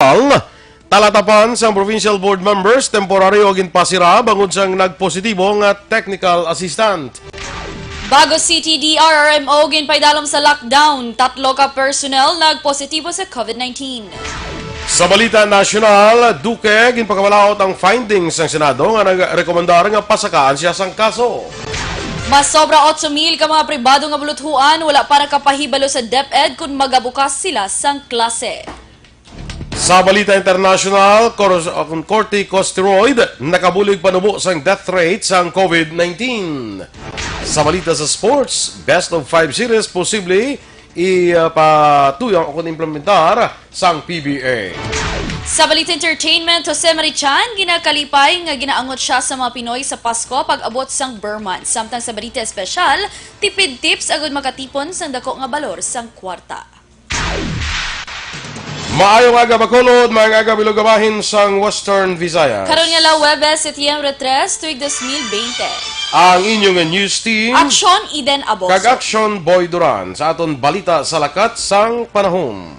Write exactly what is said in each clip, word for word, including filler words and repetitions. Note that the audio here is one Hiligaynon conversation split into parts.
Al, talatapan sang provincial board members, temporaryo ginpasira bangod sang nagpositibo nga technical assistant. Bago City D R R M O ginpaidalom sa lockdown, tatlo ka personnel nagpositibo sa COVID nineteen. Sa balita nasyonal, Duque ginpakabalaod ang findings sang Senado nga nagrekomendar nga pasakaan siya sang kaso. Mas sobra otso mil ka mga pribado nga buluthuan wala pa nakapahibalo sa DepEd kon magabukas sila sang klase. Sa balita international, kor-, ang corticosteroid nakabulig panubo sang death rate sang COVID nineteen. Sa balita sa sports, best of five series posible ipatuyang o kon implementar sang P B A. Sa balita entertainment, Jose Marichan ginakalipay nga ginaangot siya sa mga Pinoy sa Pasko pag-abot sang Burman. Samtang sa balita espesyal, tipid tips agud makatipon sang dako nga balor sang kwarta. Maayong aga, Bacolod, maayong aga, Bilog Bahin sang Western Visayas. Karon nga la Huwebes, Setyembre tres, tuig dos mil bente. Ang inyong news team, Action Eden Aboso. Kag Action Boy Duran sa aton balita sa lakat sang panahon.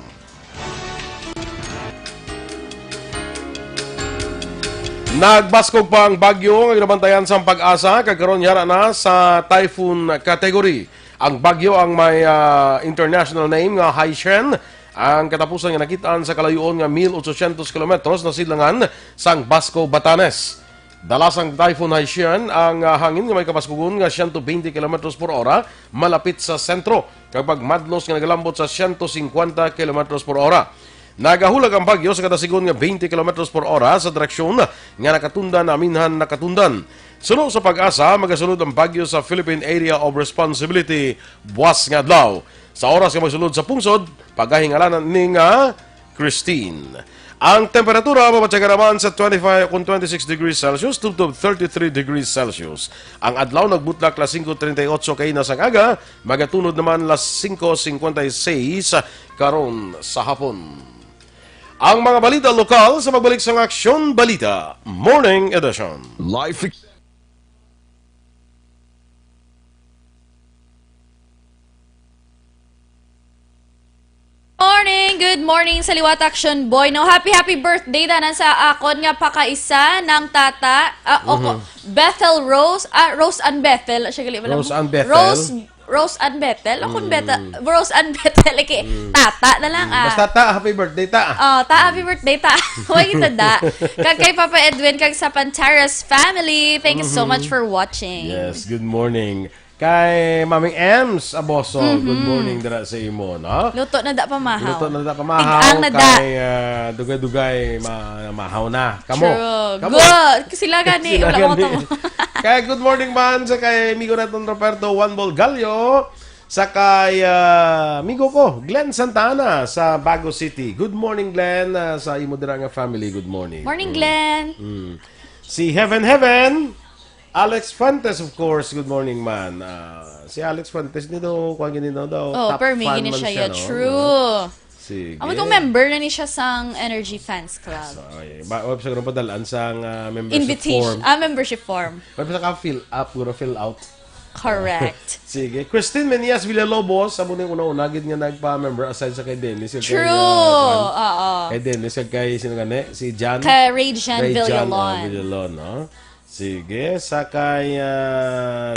Nagbaskog pa ang bagyo nga ginabantayan sang PAGASA, kag karon yara na sa typhoon category. Ang bagyo ang may, ah, international name nga Haishen. Ang katapusan nga nakit-an sa kalayuon nga mil otsosyentos kilometros na sidlangan sang Basco, Batanes. Dala sang Typhoon Haishen ang, ah, hangin nga may kabaskugon nga siyento bente kilometros por ora malapit sa sentro, kag pagmadlos nga nagalambot sa siyento singkwenta kilometros por ora. Nagahulag ang bagyo sa kada sigon nga bente kilometros por ora sa direksyon nga nakatundan aminhan nakatundan. Suno sa PAGASA, magasulod ang bagyo sa Philippine Area of Responsibility buwas nga adlaw. Sa oras nga magsulod sa pungsod, pagahingalanan ini nga Christine. Ang temperatura mabatyagan naman sa twenty-five kon twenty-six degrees Celsius tubtob thirty-three degrees Celsius. Ang adlaw nagbutlak las singko treinta y ocho kaina sang aga, magatunod naman las singko singkwenta y seis karon sa hapon. Ang mga balita lokal sa pagbalik sang Aksyon Balita Morning Edition. Life ex- Morning, good morning sa liwat, Action Boy. No, happy, happy birthday tanan sa akon nga pakaisa nang tata, ah, o ko, Mhm. Bethel Rose, ah, Rose and Bethel, siya gali ba lang? Rose and Bethel? Rose, Rose and Bethel, o kung Mm. Bethel, Rose and Bethel, like, Mm. tata na lang, Mm. ah. Basta ta, happy birthday ta. Oh, ta, happy birthday ta. Huwag ito da. Kag kay Papa Edwin, kag sa Pantaras family, thank you so Mhm. much for watching. Yes, good morning. Kay Maming Ems Aboso, Mhm. good morning dira sa imo, no? Luto na da pamahaw. Luto na da pamahaw. Tig-ang na da. Kay, ah, dugay-dugay ma-, mahaw na. Kamo. True. Kamo. Good. Sila gani. Sila Wala ko gani. Kamo. Kay good morning man sa kay amigo naton Roberto Juan Bolgallo, sa kay, ah, amigo ko, Glenn Santana sa Bago City. Good morning, Glenn, ah, sa imo dira nga family. Good morning. Morning, Mm. Glenn. Mm. Si Heaven Heaven, Alex Fuentes, of course. Good morning, man. Ah, si Alex Fuentes ni daw, kuwan gini daw, daw, Oh, top permi fan gini man siya, siya, yeah. no? True. Sige. Amo kung member na ni siya sang Energy Fans Club. So, ay, ba, wala pa siya ganun padalaan sang, ah, membership Invitation. form. Ah, membership form. Wala pa siya ka-fill up, guro, fill out. Correct. Sige. Christine Menias Villalobos, amo ni una-una gid nga nagpa-member aside sa kay Dennis, kag kay, True. ah, kuwan. Oo. Kay Dennis, kag kay sino gani? Si Jan? Kay Ray Jan Ray Jan, Villalon. ah, Villalon, no? Sige, sa kay, ah,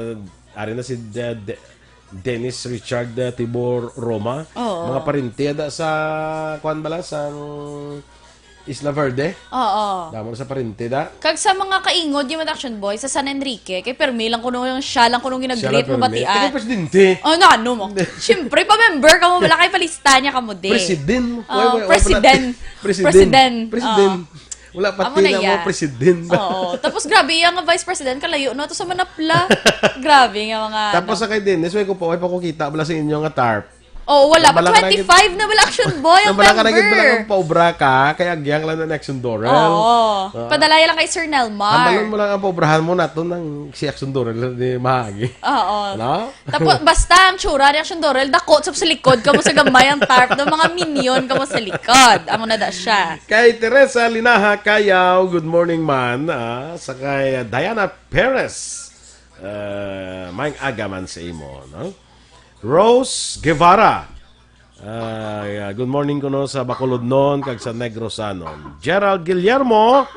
ari na si De-, De-, Dennis Richard, ah, Tibor Roma. Oo. Mga parente da sa, kuwan bala, sang Isla Verde. Oo. Damo na sa parente da. Kag sa mga kaingod, yung Action Boy, sa San Enrique, kay permi lang kuno yung siya lang kuno Siya ginag-greet lang mo permi. batian. Kay presidente. Oh, na ano mo? Siyempre, pa-member ka mo, wala kay palista niya ka mo, di. President. Oh, Why, why, why, president. President. President. President. Oh. Wala pa Amo na tila mo iya. president. Oo. Tapos grabe, iya nga vice president, kalayo, no? Tapos sa manapla. Grabe nga mga, Tapos ano. sa kay Dennis, way ko pa, way pa ko kita, wala sa inyo nga tarp. Oo, wala pa. Nambala ka na gid. Twenty-five na wala, Action Boy, ang Nambala ka na gid, member. Wala kang paubra ka, kay agyang lang na Action Dorel. Oo. Ah. Padalaya lang kay Sir Nelmar. Hambalon mo lang ang paubrahan mo nato nang si Action Dorel di mahagi. Oo. Ano? Tapos, basta ang tsura ni Action Dorel, dako sa, sa likod, kamo sa gamay ang tarp, ng mga minion, kamo sa likod. Amo na da siya. Kay Teresa Linaha Kayaw, good morning man. Ah, sa kay Diana Perez, ah, maayong aga man sa imo, no? Rose Guevara, Ah, yeah. Good morning kuno sa Bacolodnon kag sa Negros Anon. Gerald Guillermo,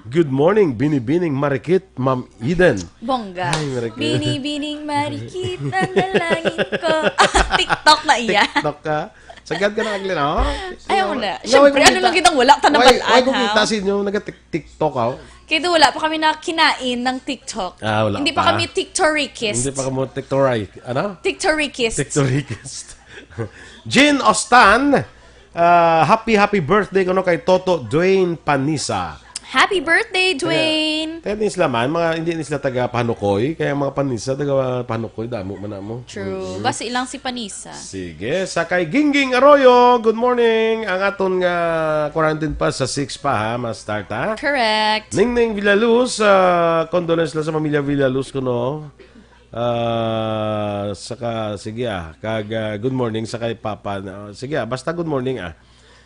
good morning, Binibining Marikit, Ma'am Eden. Bongga. Ay, Marikit. Binibining marikit ang dalangin ko. Ah, TikTok na iya. TikTok ka? Sagad ka na, Aglin, oh? Ayaw mo na. Nga, Siyempre, way ano kumita. Lang kitang wala ta Way, nabalaan, way ha? Kumita sa inyo, naga-tik-, TikTok, oh. Kaya doon, wala pa kami nakinain ng TikTok. Ah, wala Hindi pa pa. Kami TikTorikist. Hindi pa kamo TikToray-, ano? TikTorikist. TikTorikist. Jean Ostan, ah, happy, happy birthday kuno kay Toto Dwayne Panisa. Happy birthday, Dwayne! Taga, taga din sila man, mga, hindi ni sila taga Panukoy, kaya mga Panisa, taga Panukoy, damo man na mo. True. Mm-mm. Basi ilang si Panisa. Sige, sa kay Gingging Arroyo, good morning. Ang aton nga quarantine pa sa six pa, ha, ma-start, ha? Correct. Ningning Villaluz, ah, condolence lang sa pamilya Villaluz kuno. Ah, saka, sige, ah, kag, ah, good morning sa kay Papa. Na, sige, ah, basta good morning, ah.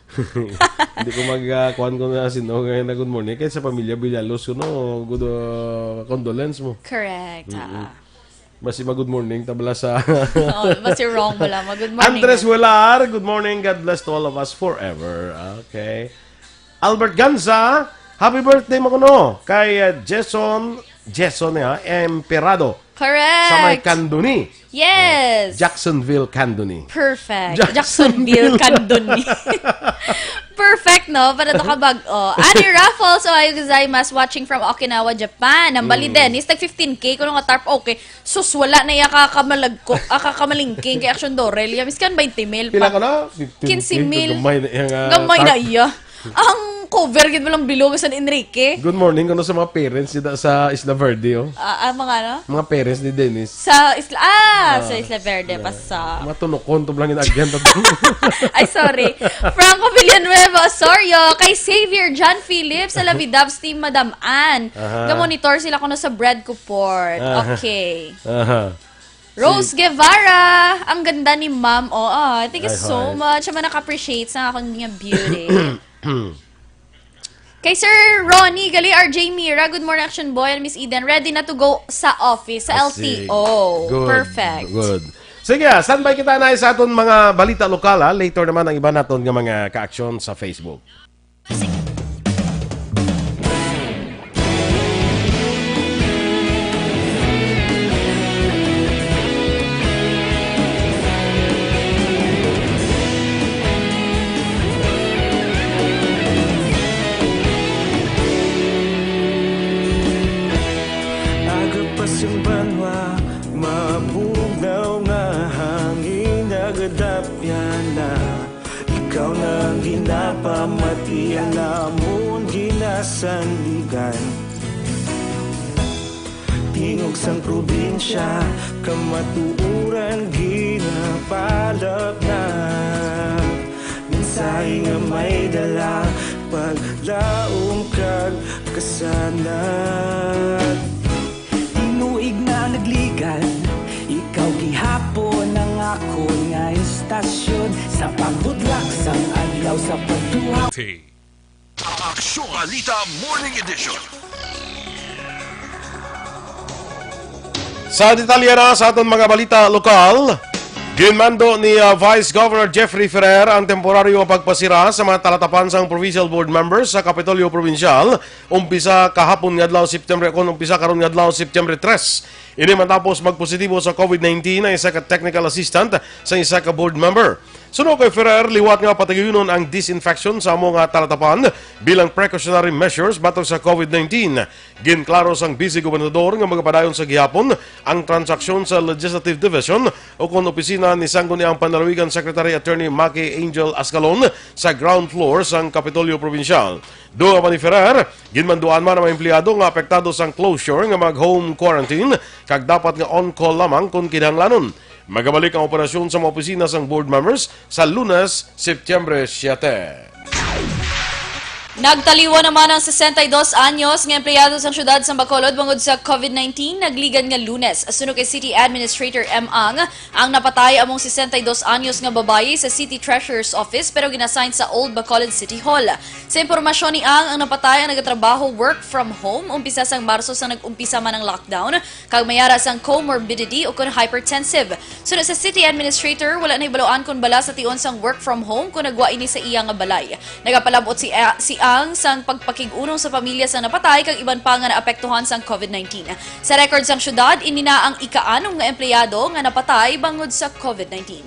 Hindi ko mag, ah, kuwan ko na sino nga na good morning. Kaya sa pamilya Villaluz kuno, good, ah, condolence mo. Correct, Mm-mm. Ah. Basi mag-good morning, tabla sa Oo, basi wrong bala. Mag-good morning Andres na. Welar, good morning. God bless to all of us forever. Okay. Albert Ganza, happy birthday mo kuno kay, uh, Jason, Jason, ha, Emperado. Correct. Sa may Candoni. Yes. Jacksonville, Candoni. Perfect. Jacksonville. Jacksonville, Candoni. Perfect, no? Para to kabag-o. Ani Raffles, ohayo gozaimasu, watching from Okinawa, Japan. Ang bali, Mm. Dennis, nag fifteen K. Kuno nga tarp, okay. Sus, wala na iya kakamalagko, ah, kakamalingking kay Action Dorel. Iya, miskan twenty mil Pila pa. Ka na? Fifteen K, quince mil. Gamay na iya nga Gamay na tarp. Iya. Ang cover gid mo lang bilog sa Enrique. Good morning kuno sa mga parents dito sa Isla Verde, oh. Ah, ah, mga ano? Mga parents ni Dennis. Sa Isla, ah, Ah, sa Isla Verde, yeah. Pasa. Mga tunokon to lang yung agyan to. Ay, sorry. Franco Villanueva Osorio, kay Xavier John Phillips, sa Lavidavs Team Madam Ann. Aha. Ga-monitor sila kuno sa Bread Port. Ah. Okay. Aha. Rose Si Guevara, ang ganda ni Ma'am. Oh, ah, thank you Ay, so hi. Much. Ang naka-appreciate sa akong nga beauty. Kay Sir Ronnie, gali R J Mira, good morning, Action Boy and Miss Eden. Ready na to go sa office, sa Ah, si-, L T O. Good, Perfect. Good. Sige, ah, standby kita na sa aton mga balita lokal, ha. Later naman ang iba naton nga mga ka-action sa Facebook. Aga pa sing banwa, mabugnaw nga hangin, nagadapyan na. Ikaw na ang ginapamati, ang amon ginasandigan. Tingog sang probinsya, kamatuoran ginapalabnag. Mensahe nga may dala, paglaom kag kasanag. Tinuig na nagligad, ikaw gihapon ang akon nga istasyon. Sa pagbudlak sang adlaw, sa pagduha. Aksyon Balita Morning Edition. Sa detalye na sa aton mga balita lokal, ginmando ni, ah, Vice Governor Jeffrey Ferrer ang temporaryo nga pagpasira sa mga talatapan sang Provincial Board Members sa Kapitolyo Provincial, umpisa kahapon nga adlaw, September, kon umpisa karon nga adlaw, September tres. Ini matapos magpositibo sa COVID nineteen ang isa ka technical assistant sa isa ka board member. Suno kay Ferrer, liwat nga patigayunon ang disinfection sa amo nga talatapan bilang precautionary measures batok sa COVID nineteen. Ginklaro sang Vice Gobernador nga magapadayon sa gihapon ang transaksyon sa Legislative Division o kon opisina ni Sangguniang Panlalawigan Secretary Attorney Maki Angel Ascalon sa ground floor sang Kapitolyo Provincial. Dugang pa ni Ferrer, ginmanduan man ang mga empleyado nga apektado sang closure nga mag-home quarantine kag dapat nga on-call lamang kon kinahanglanon. Magabalik ang operasyon sa mga opisina sang board members sa Lunes, Setyembre siete. Nagtaliwan naman ang sesenta y dos anyos nga empleyado sang siyudad sang Bacolod bangod sa COVID nineteen nagligad nga Lunes. Suno kay City Administrator M. Ang, ang napatay among sesenta y dos anyos nga babayi sa City Treasurer's Office pero ginasign sa Old Bacolod City Hall. Sa impormasyon ni Ang, ang napatay ang nagatrabaho work from home umpisa sang Marso sang nag-umpisa man ang lockdown kag may ara sang comorbidity o kon hypertensive. Suno sa City Administrator, wala na hibaluan kon bala sa tion sang work from home kon nagwa ini sa iya nga balay. Nagapalabot si, si Ang sang pagpakig-unong sa pamilya sang napatay kag iban pa nga naapektuhan sang COVID nineteen. Sa record sang syudad, ini na ang ika-anom nga empleyado nga napatay bangod sa COVID nineteen.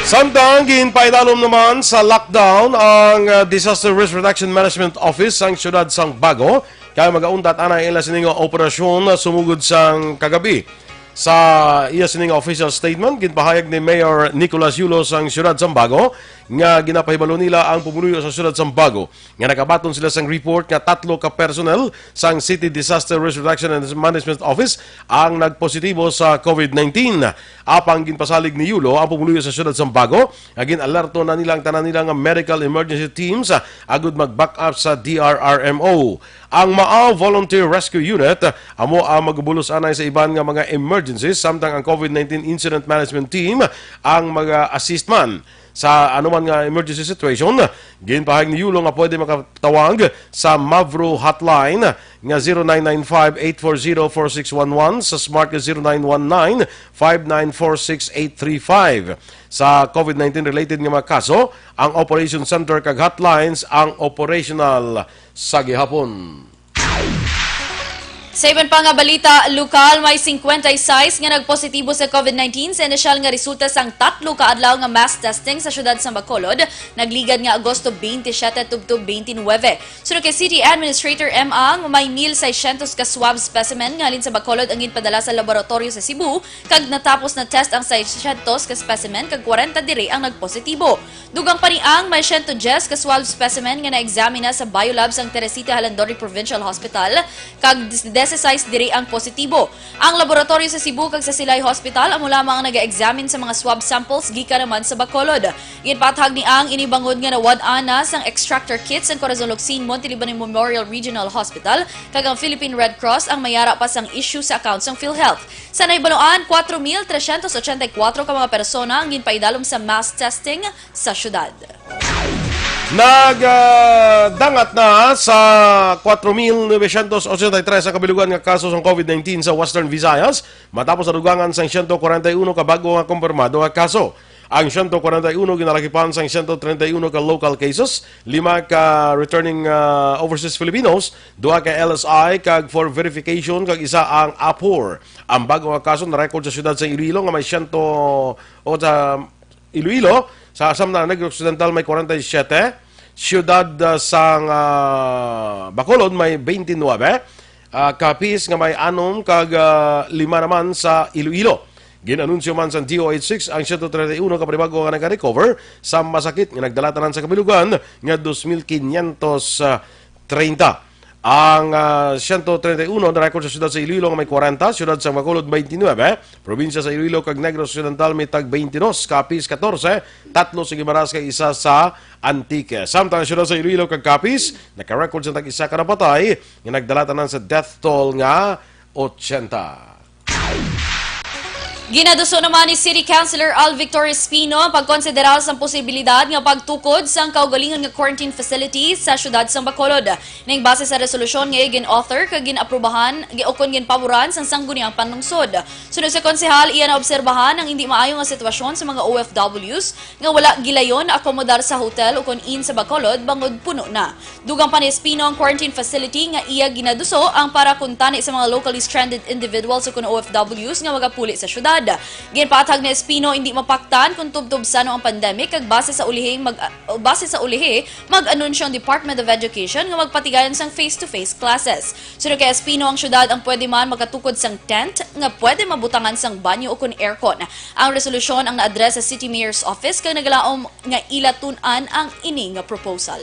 Samtang ginpaidalom naman sa lockdown ang uh, Disaster Risk Reduction Management Office sang siyudad sang Bago, kay magauntat anay ila sini nga operasyon sumugod sang kagabi. Sa iya sini nga official statement, ginpahayag ni Mayor Nicolas Yulo sang siyudad sang Bago nga ginapahibalo nila ang pumuluyo sa siyudad sang Bago nga nakabaton sila sang report nga tatlo ka personnel sang City Disaster Risk Reduction and Management Office ang nagpositibo sa COVID nineteen. Apang ginpasalig ni Yulo ang pumuluyo sa siyudad sang Bago nga gin-alerto na nila ang tanan nila nga medical emergency teams agud mag-back up sa D R R M O. Ang Maao Volunteer Rescue Unit amo ang magabulos anay sa iban nga mga emergencies, samtang ang COVID nineteen Incident Management Team ang mag-assist man sa anuman nga emergency situation. Ginpahayag ni Yulo nga pwede makatawag sa Mavro Hotline nga zero nine nine five, eight four zero, four six one one, sa Smart nga zero nine one nine, five nine four six, eight three five. Sa COVID nineteen related nga mga kaso, ang Operation Center kag hotlines ang operational sa gihapon. Sa iban pa nga balita, lokal may singkwenta y seis nga nagpositibo sa COVID nineteen sa inisyal nga resulta sang tatlo ka adlaw nga mass testing sa siyudad sa Bacolod, nagligad nga Agosto twenty-seven tubtob twenty-nine. Suno kay City Administrator M. Ang, may mil seiscientos ka swab specimen nga halin sa Bacolod ang ginpadala sa laboratoryo sa Cebu, kag natapos na test ang seiscientos ka specimen kag kwarenta diri ang nagpositibo. Dugang pa ni Ang, may siyento diyes ka swab specimen nga na-examine na sa biolab sang Teresita Jalandoni Provincial Hospital, kag diyesisais diri ang positibo. Ang laboratoryo sa Cebu kag sa Silay Hospital amo lamang ang naga-examine sa mga swab samples gikan naman sa Bacolod. Ginpaathag ni Ang ini bangod nga nawad-an na sang extractor kit sang Corazon Locsin Montelibano Memorial Regional Hospital kag ang Philippine Red Cross ang may ara pa sang issue sa account sang PhilHealth. Sa nahibaluan, kwatro mil tresyentos otsenta y kwatro ka mga persona ang ginpaidalom sa mass testing sa syudad. Nagdangat na sa kwatro mil novecientos ochenta y tres ang kabilugan nga kaso sang COVID nineteen sa Western Visayas, matapos nadugangan sang siyento kwarenta y uno ka bag-o nga kumpirmado nga kaso. Ang siyento kwarenta y uno ginalakipan sang siyento treinta y uno ka local cases, lima ka returning, ah, overseas Filipinos, duha ka L S I kag for verification, kag isa ang APOR. Ang bag-o nga kaso na-record sa siyudad sa Iloilo nga may siyento, o sa Iloilo, sa Samtang Negros Occidental may kwarenta y siyete, siyudad, ah, sang, ah, Bacolod may twenty-nine, ah, Capiz nga may anom, kag, ah, lima naman sa Iloilo. Gin-anunsyo man sang D O H six ang siyento treinta y uno ka panibago nga nagka-recover sa masakit nga nagdala tanan sa kabilugan nga dos mil quinientos treinta. Ang, ah, siyento treinta y uno na-record sa siyudad sa Iloilo nga may kwarenta, siyudad sa Bacolod twenty-nine, probinsya sa Iloilo kag Negros Occidental may tag twenty-dos, Capiz catorce, tatlo sa Guimaras kag isa sa Antique. Samtang ang siyudad sa Iloilo kag Capiz naka-record sa tag-isa ka napatay nga nagdala tanan sa death toll nga ochenta. Ginaduso naman ni City Councilor Al Victor Espino ang pagkonsiderar sang posibilidad nga pagtukod sang kaugalingon nga quarantine facility sa siyudad sang Bacolod. Ning base sa resolusyon nga gin-author kag gin-aprubahan gi-, o kon ginpaboran sang Sangguniang Panlungsod. Suno sa konsehal, iya naobserbahan ang indi maayo nga sitwasyon sa mga O F Ws nga wala gilayon na akomodar sa hotel o kon inn sa Bacolod bangod puno na. Dugang pa ni Espino, ang quarantine facility nga iya ginaduso ang para kuntani sa mga locally stranded individuals ukon O F Ws nga magapuli sa syudad. Ginpaathag ni Espino, indi mapaktan kung tubtob san-o ang pandemic kag base sa ulihi mag-, base sa ulihi, mag-anunsyo ang Department of Education nga magpatigayon sang face-to-face classes. Suno kay Espino, ang syudad ang pwede man makatukod sang tent nga pwede mabutangan sang banyo ukon aircon. Ang resolusyon ang na-address sa City Mayor's Office kag nagalaom nga ila tun-an ang ini nga proposal.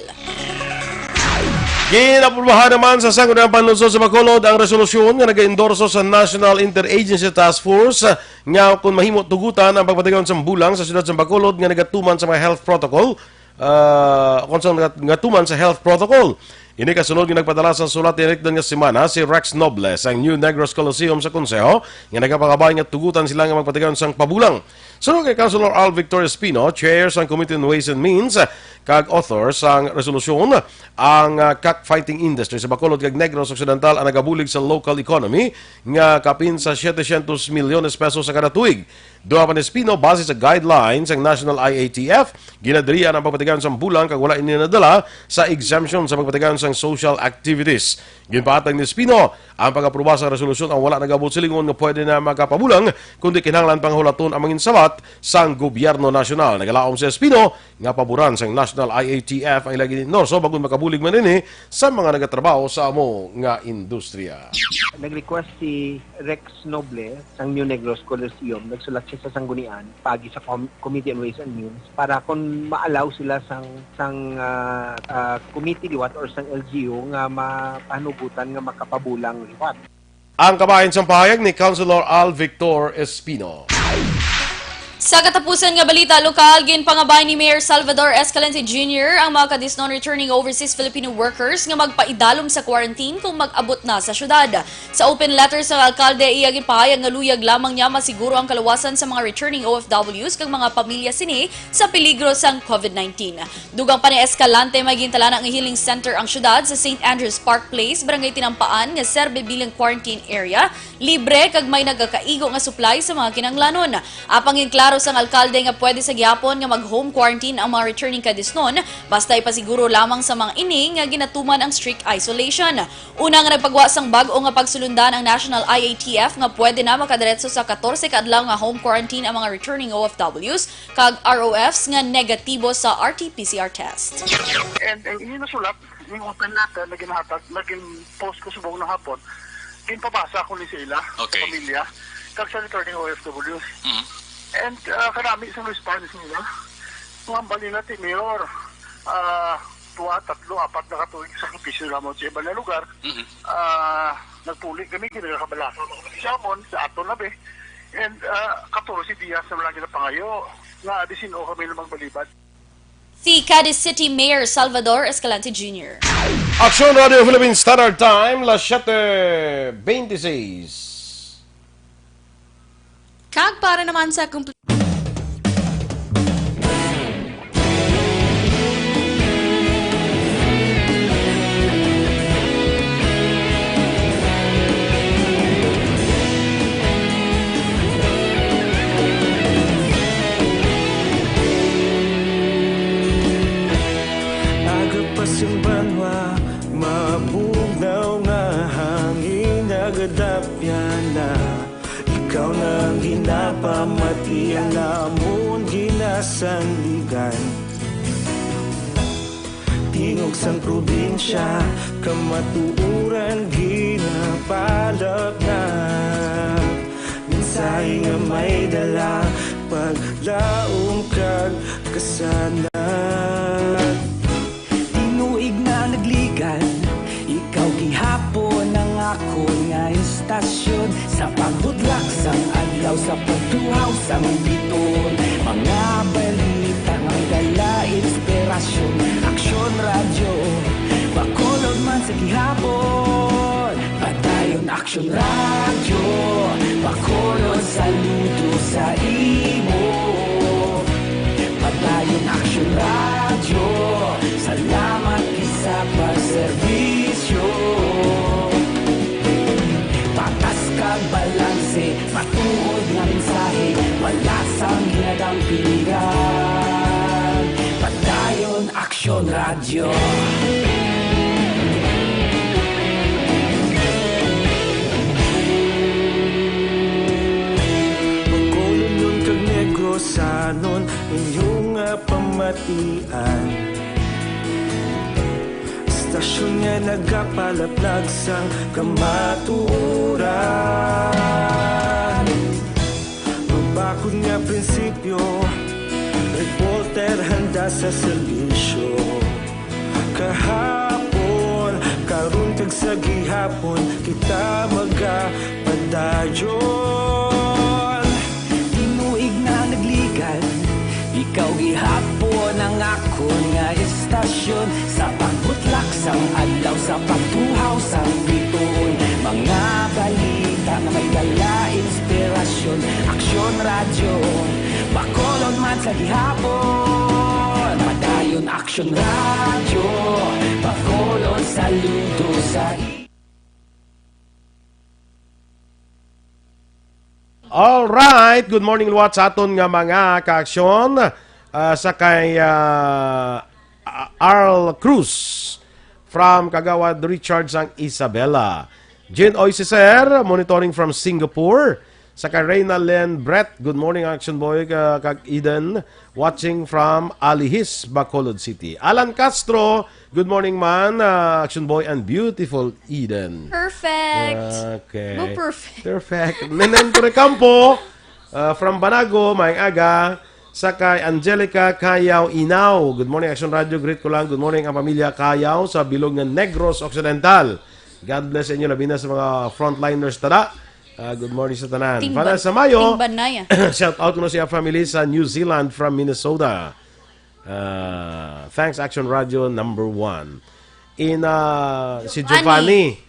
Ginaprubahan naman sa Sangguniang Panlungsod sa Bacolod ang resolusyon nga nag-endorso sa National Interagency Task Force nga kung mahimo tugutan ang pagpatigayon sang bulang sa siyudad sa Bacolod nga nagatuman sa mga health protocol ah, kung sa nga, nga tuman sa health protocol. Ini kasunod nga nagpadala sa sulat tinigdan nga semana si Rex Noble sang New Negros Coliseum sa Konseho nga nagapangabay nga tugutan sila nga magpatigayon sang pabulang. Suno kay Councilor Al Victor Espino, chair sang Committee on Ways and Means, kag author sang resolusyon, ang, ah, cockfighting industry sa Bacolod kag Negros Occidental ang nagabulig sa local economy nga kapin sa setecientos milyones pesos sa kada tuig. Duha pa ni Espino, base sa guidelines sang National I A T F, ginadirian ang pagpatigayon sang bulang kag wala ini nadala sa exemption sa pagpatigayon sang social activities. Ginpahatag ni Espino ang pag-aproba sa resolusyon ang wala nag-abot silingon nga pwede na makapabulang, kundi kinahanglan pangahulaton ang manginsabat sang gobyerno nasyonal. Nagalaom si Espino nga paboran sang National I A T F ang ila gin-endorso, bangod makabulig man ini sa mga nagatrabaho sa amo nga industriya. Nag-request si Rex Noble sang New Negros Coliseum. Nagsulat siya sa Sanggunian, pagi sa com-, Committee on Ways and Means, para kung ma-allow sila sang, sang, ah, ah, committee liwat or sang L G U nga mapanugutan nga makapabulang liwat. Ang kabahin sang pahayag ni Councilor Al Victor Espino. Sa katapusan nga balita lokal, ginpangabay ni Mayor Salvador Escalante Junior ang mga kadisnon returning overseas Filipino workers nga magpaidalom sa quarantine kung mag-abot na sa syudad. Sa open letter sa alkalde, iya ginpahayag nga luyag lamang niya masiguro ang kaluwasan sa mga returning O F Ws kag mga pamilya sini sa peligro sang COVID nineteen. Dugang pa ni Escalante, may gintalana nga healing center ang syudad sa Saint Andrew's Park Place, Barangay Tinampaan, nga serbi bilang quarantine area, libre kag may nagakaigo nga supply sa mga kinahanglanon. Apang ginklaro sang alkalde nga pwede sa gihapon nga mag-home quarantine ang mga returning kadisnon, basta ipasiguro lamang sa mga ini nga ginatuman ang strict isolation. Una nga nagpagwa sang bag-o nga pagsulundan ang National I A T F nga pwede na makadiretso sa katorse ka adlaw nga home quarantine ang mga returning O F Ws kag R O Fs nga negatibo sa R T P C R test. And, and ini nasulat, yung open letter na ginahatag, na gin-post ko subong na hapon, ginpabasa ko ni sa ila, Okay. sa pamilya, kag sa returning O F Ws. Mm. And, ah, karami sa response nila, mga balila ti Mayor, ah, tuwa, tatlo, apat na katuig sa sakripisyo namon sa iban na lugar, Mhm. ah, nagpuli kami, kinagakabalasan kami sa amon, sa aton na be. And, ah, katorse dias na lang ginapangayo, nga disin-o kami na magbalibad. Si Cadiz City Mayor Salvador Escalante Junior. Aksyon Radio Philippine Standard Time, las siete veintiséis. Kag para naman sa kumpl- Aga pa sing banwa, mabugnaw nga hangin, nagadapyan na. Ikaw na ang ginapamati, ang amon ginasandigan. Tingog sang probinsya, kamatuoran ginapalapnap. Mensahe nga may dala, paglaom kag kasanag. Tinuig na nagligan, ikaw gihapon ang akon nga istasyon. Sa pagbudlak sang adlaw, sa pagtuhaw sang biton, mga balita nga may dala inspirasyon. Aksyon Radyo, Bacolod man sa gihapon. Padayon Aksyon Radyo, Bacolod, saludo sa imo. Padayon Aksyon Radyo, salamat gid sa pagserbisyo. Patas kag balanse, matuod nga mensahe, wala sang ginadampigan. Padayon Aksyon Radyo. Bacolodnon kag Negrosanon, inyo nga pamatian. Istasyon nga nagapalaplag sang kamatuoran. Mabakod nga prinsipyo, reporter handa sa serbisyo. Kahapon, karon kag sa gihapon, kita magapadayon. Tinuig na nagligan, Ikaw gihapon ang akon nga istasyon, sa pagbutlak sang adlaw, sa pagtuhaw sang bituon, mga balita nga may dala inspirasyon. Aksyon Radyo, Bacolod man sa gihapon. Padayon Aksyon Radyo, Bacolod, saludo sa i- All right. Good morning, liwat sa aton nga mga kaaksyon. Ah, sa kay ah, Arl Cruz from Kagawad Richard sang Isabela. Jane Oy Ceser, monitoring from Singapore. Sa kay Reyna Len Brett, good morning, Action Boy, ka- kag Eden, watching from Alihis, Bacolod City. Alan Castro, good morning, man, ah, Action Boy, and beautiful Eden. Perfect. Okay. Mo perfect. Perfect. Nenen Torrecampo, uh, from Banago, maayong aga. Sa kay Angelica Cayaw Inaw. Good morning, Action Radio. Greet ko lang. Good morning, ang pamilya Cayaw sa bilog nga Negros Occidental. God bless sa inyo, labi na sa mga frontliners tada. Ah, good morning sa tanan. Team Para Ban- sa Mayo, Team Banaya. Shout out ko na siya family sa New Zealand from Minnesota. Ah, thanks, Action Radio number one. In ah, si Giovanni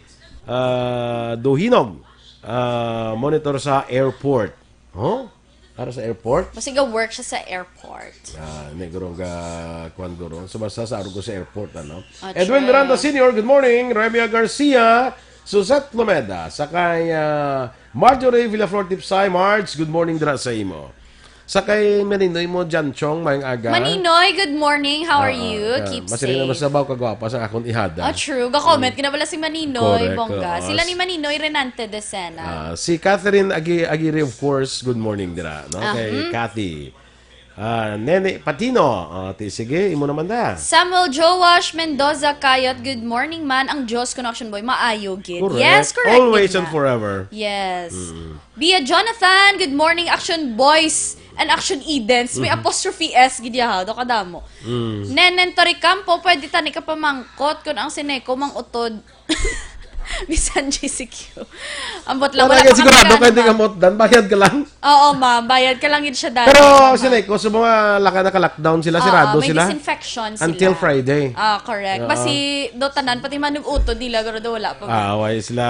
ah, Duhinog, ah, monitor sa airport. Oh? Para sa airport? Basta ga-work siya sa airport. Ah, hindi ko rin ka, kuwan ko rin. So, basta sa arugo sa airport, ano? Ah, Edwin sure. Miranda Senior, good morning. Remia Garcia, Suzette Lomeda, sa kay ah, Marjorie Villaflor Tipsay, Marge, good morning dira sa imo. Sa kay Maninoy mo, Jan Chong, maayong aga. Maninoy, good morning. How are Ah, you? ah, Keep masiling na safe. Masabaw kagwapa sa akong ihada. Ah, true. Ga-comment ka na pala si Maninoy, Correct, bongga. oo. Sila ni Maninoy Renante Decena. Ah, si Catherine Agi Agiri, of course, good morning dira, no? Ah, Kay hmm. Cathy. Ah, Nene Patino. Ah, ti, sige, imo naman da. Samuel Joash Mendoza Kayot, good morning man. Ang Diyos ko, Action Boy, maayo gid. Correct. Yes, correct. Always gid and na. Forever. Yes. Bia Jonathan, good morning, Action Boys and Action Edens. May apostrophe S gid ya, ha? Do kadamo. Nenen Toricampo, pwede tani ka pamangkot kung ang Seneco mang utod. Bisan G C Q. Ambot lang, Wala wala ka pa sigurado kami kay di ka ano, mot dan, bayad ka lang. Oo, ma'am. Bayad ka lang yun siya dati. Pero ma'am. Seneco, sa mga laka naka-lockdown sila, Oo, sirado may sila. disinfection sila. Until Friday. Ah, correct. Oo. Basi, do tanan, pati man yung uto nila, pero do wala pa. Ah, why sila,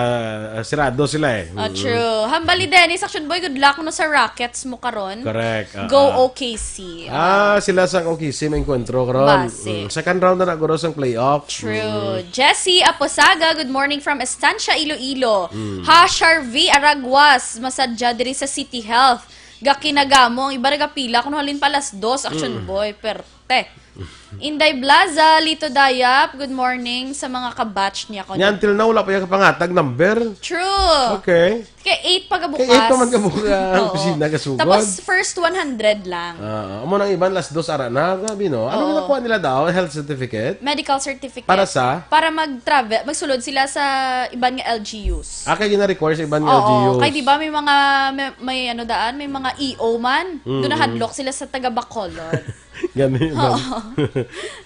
ah, sirado sila eh. Ah, true. Hambali Dennis, Action Boy, good luck no sa Rockets mo karon. Correct. ah, Go ah. O K C. Ah, sila sang O K C may enkwentro karon. Basi. Mm, second round na naguro sang playoff. True. Jessie Aposaga, good morning from Estancia, Iloilo. Mm. Ha, Sharvi Araguas, masadya diri sa City Health. Gakinagamo, ang iba nagapila kung halin pa alas dos, Action Mm. Boy, perte. Inday Blaza, Lito Dayap, good morning sa mga kabatch niya ko. Nya until now, wala pa yung kapangatag number. True. Okay. Kay eight pa gabukas. Kay eight pa man gabukas ang Oo. opisina kasugod. Tapos first one hundred lang. Ah, amo nang iban last dos ara na, grabe no. Ano Oo. ginakuha nila daw? Health certificate? Medical certificate. Para sa? Para mag-travel, magsulod sila sa iban nga L G Us. Ah, kay gina-require sa iban nga Oo, L G Us. kay di ba may mga may, may ano daan, may mga E O man. Mm, Doon mm. nahadlok sila sa taga Bacolod. Gani man. Oo.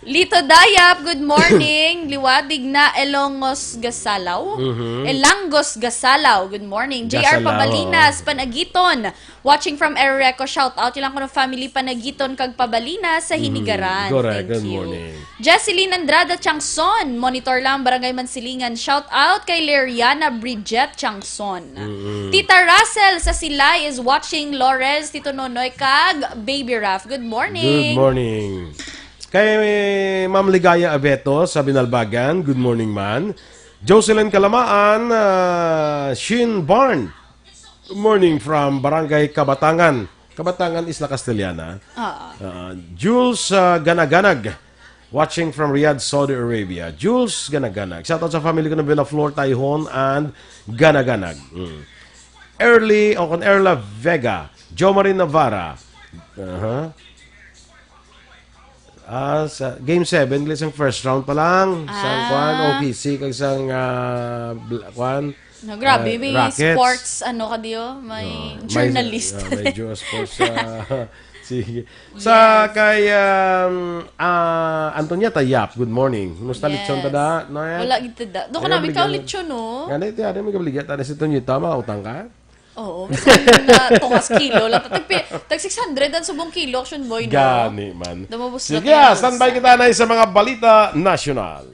Lito Dayap, good morning. Liwadig na Elongos Gasalaw. Mhm. Elangos Gasalaw, good morning. J R Gasalaw. Pabalinas, Panagiton. Watching from Ereco, shout out ilang kuno family Panagiton kag Pabalinas sa Hinigaran. Mm, correct. Thank Good you. morning. Jesseline Andrada Changson, monitor lang Barangay Mansilingan. Shout out kay Leriana Bridget Changson. Mm-mm. Tita Russell sa Silay is watching. Lawrence, Tito Nonoy kag Baby Raf. Good morning. Good morning. Kay Ma'am Ligaya Abeto sa Binalbagan, good morning man. Jocelyn Kalamaan, ah, Shin Barn, good morning from Barangay Kabatangan. Kabatangan, Isla Castellana. Oo. Ah, Jules ah, Ganaganag, watching from Riyadh, Saudi Arabia. Jules Ganaganag. Shout out sa family ko ng Villa Flor, Taihon, and Ganaganag. Mm. Early, o kon Erla Vega, Jomarin Navarra. Aha. Ah, sa game seven, gali sang first round pa lang. Sang Ah. kwan, O K C, kag sang ah, bl- kwan. No, grabe, ah, may Rockets. sports, ano ka diyo? May Ah, journalist. May, ah, may jo- sports. ah, sige. Sa kay um, ah, Antonieta Yap, good morning. Kumusta Yes. lechon ta da? No, yan? Wala gid ta da. Doon ka Wala namin gid ka ta da. Lechon, no? Nga na ito, ano, may kabaligya ta na si Antonieta, makautang ka? Oo, mas na tungas kilo lang. Tag, tag six hundred ang subong kilo, Action Boy, no? Gani man. Damabos na Sige, tayo ah, standby sa kita na sa mga balita nasyonal.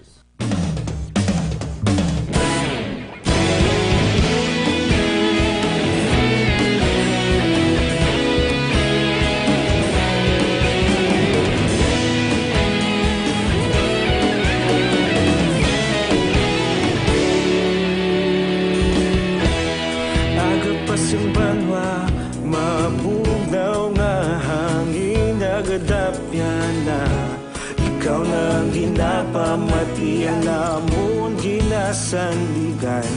Agapas ang banwa, mabugnaw nga hangin, nagadapyan na. Ikaw na ang ginapamati, ang amon ginasandigan.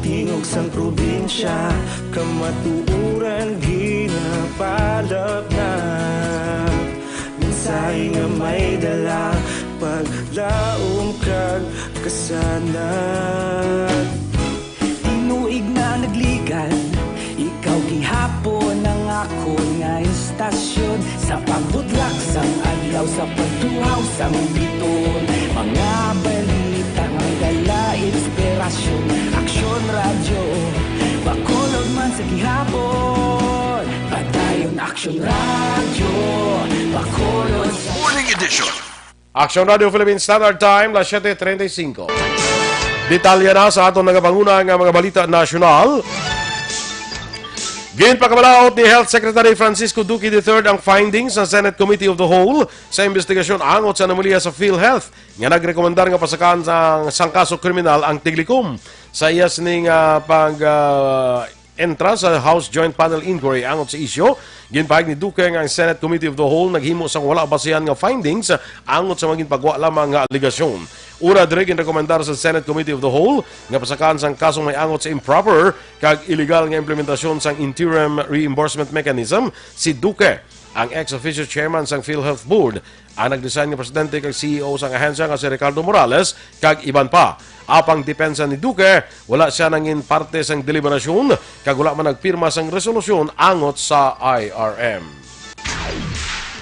Tingog sang probinsya, kamatuoran ginapalapnap. Mensahe nga may dala, paglaom kag kasanag. Tinuig na nagligan, ikaw gihapon ang akon nga istasyon. Sa pagbutlak sang adlaw, sa pagtuhaw sang biton, mga balita nga dala inspirasyon. Aksyon Radyo, Bacolod man sa gihapon. Padayon Aksyon Radyo, Bacolod sa Morning Edition. Action Radio Philippine Standard Time, las siete treinta y cinco. Detalye na sa aton nagapanguna nga mga balita nasyonal. Ginpakabalaod ni Health Secretary Francisco Duque the third ang findings sa Senate Committee of the Whole sa investigasyon angot sa anomalya sa PhilHealth nga nagrekomendar nga pasakaan sa, sang kaso kriminal ang Tiglikom. Sa iya sining, ah, pag, ah, entra sa House Joint Panel Inquiry angot sa isyu, ginpahayag ni Duque nga ang Senate Committee of the Whole naghimo sang wala basihan nga findings angot sa mga ginpagwa lamang nga alegasyon. Una diri, ginrekomendar sa Senate Committee of the Whole nga pasakaan sang kasong may angot sa improper kag illegal nga implementasyon sang interim reimbursement mechanism si Duque, ang ex officio chairman sang PhilHealth Board, ang nag-resign nga presidente kag C E O sang ahensya nga si Ricardo Morales, kag iban pa. Apang depensa ni Duque, wala sia nangin parte sang deliberasyon kag wala man nagpirma sang resolusyon angot sa I R M.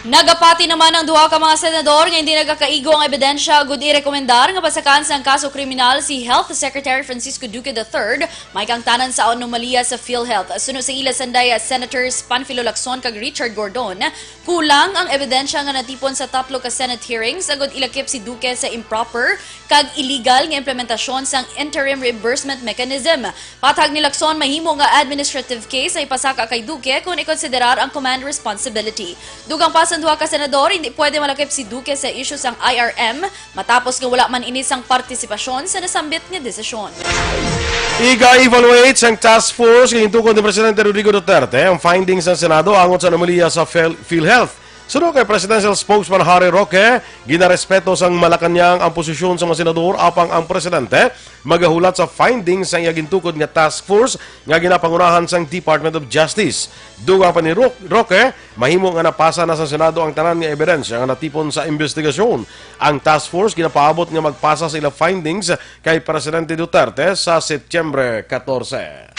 Nagapati naman ang duha ka mga senador nga hindi nagakaigo ang ebidensya agud irekomendar nga pasakaan sang kaso kriminal si Health Secretary Francisco Duque the third, may kaangtanan sa anomalya sa PhilHealth. Suno sa ila sanday, Senators Panfilo Lacson kag Richard Gordon, kulang ang ebidensya nga natipon sa tatlo ka Senate hearings agud ilakip si Duque sa improper kag illegal nga implementasyon sang interim reimbursement mechanism. Pathag ni Lacson, mahimo nga administrative case ang ipasaka kay Duque kon ikonsiderar ang command responsibility. Dugang pa sang duha ka senador, hindi pwede malakip si Duque sa isyu sang I R M matapos nga wala man ini sang partisipasyon sa nasambit nga desisyon. Iga-evaluate sang task force nga gintukod ni Presidente Rodrigo Duterte ang findings sang Senado angot sa anomalya sa Phil-, PhilHealth. Suno kay Presidential Spokesman Harry Roque, ginarespeto sang Malacañang ang posisyon sa mga senador, apang ang presidente magahulat sa findings sang iya gintukod nga task force nga ginapangunahan sang Department of Justice. Dugang pa ni Ro-, Roque, mahimo nga napasa na sa Senado ang tanan nga ebidensya nga natipon sa investigasyon. Ang task force ginapaabot nga magpasa sa ila findings kay Presidente Duterte sa Setyembre katorse.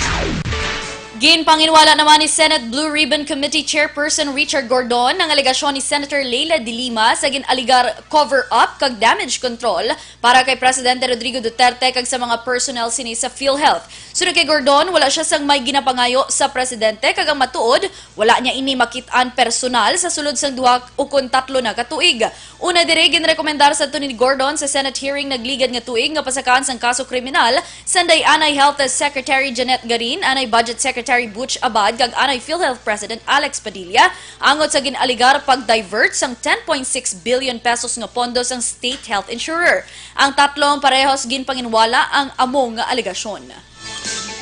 Ginpanginwala naman ni Senate Blue Ribbon Committee Chairperson Richard Gordon ang alegasyon ni Senator Leila de Lima sa gin-alegar cover-up kag damage control para kay Presidente Rodrigo Duterte kag sa mga personnel sini sa PhilHealth. Suno kay Gordon, wala sia sang may ginapangayo sa presidente kag ang matuod, wala niya ini makit-an personal sa sulod sang duha ukon tatlo na ka tuig. Una diri, ginrekomendar sadto ni Gordon sa Senate hearing nagligad nga tuig nga pasakaan sang kaso kriminal sanday anay Health Secretary Jeanette Garin, anay Budget Secretary Butch Abad, kag anay PhilHealth President Alex Padilla angot sa gin-alegar pag-divert sang ten point six billion pesos nga pondo sang state health insurer. Ang tatlo ang parehos ginpanginwala ang amo nga alegasyon.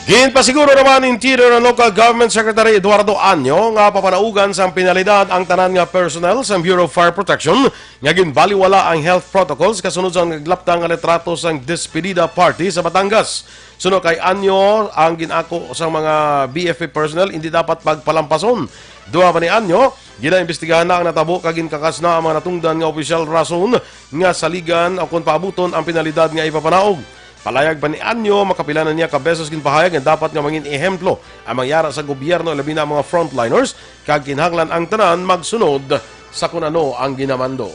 Ginpasiguro naman ni Interior and Local Government Secretary Eduardo Año nga papanaugan sang penalidad ang tanan nga personnel sang Bureau of Fire Protection nga ginbaliwala ang health protocols kasunod sang naglapta nga litrato sang despedida party sa Batangas. Suno kay Año, ang gin-ako sang mga B F P personnel indi dapat pagpalampason. Duha pa ni Año, ginaimbestigahan na ang natabo kag ginkakas na ang mga natungdan nga opisyal rason nga saligan o kon paabuton ang penalidad nga ipapanaog. Palayag pa ni Anyo, makapila na niya ka beses ginpahayag nga dapat nga mangin ehemplo ang mga yara sa gobyerno, labi na ang mga frontliners, kag kinahanglan ang tanan magsunod sa kun ano ang ginamando.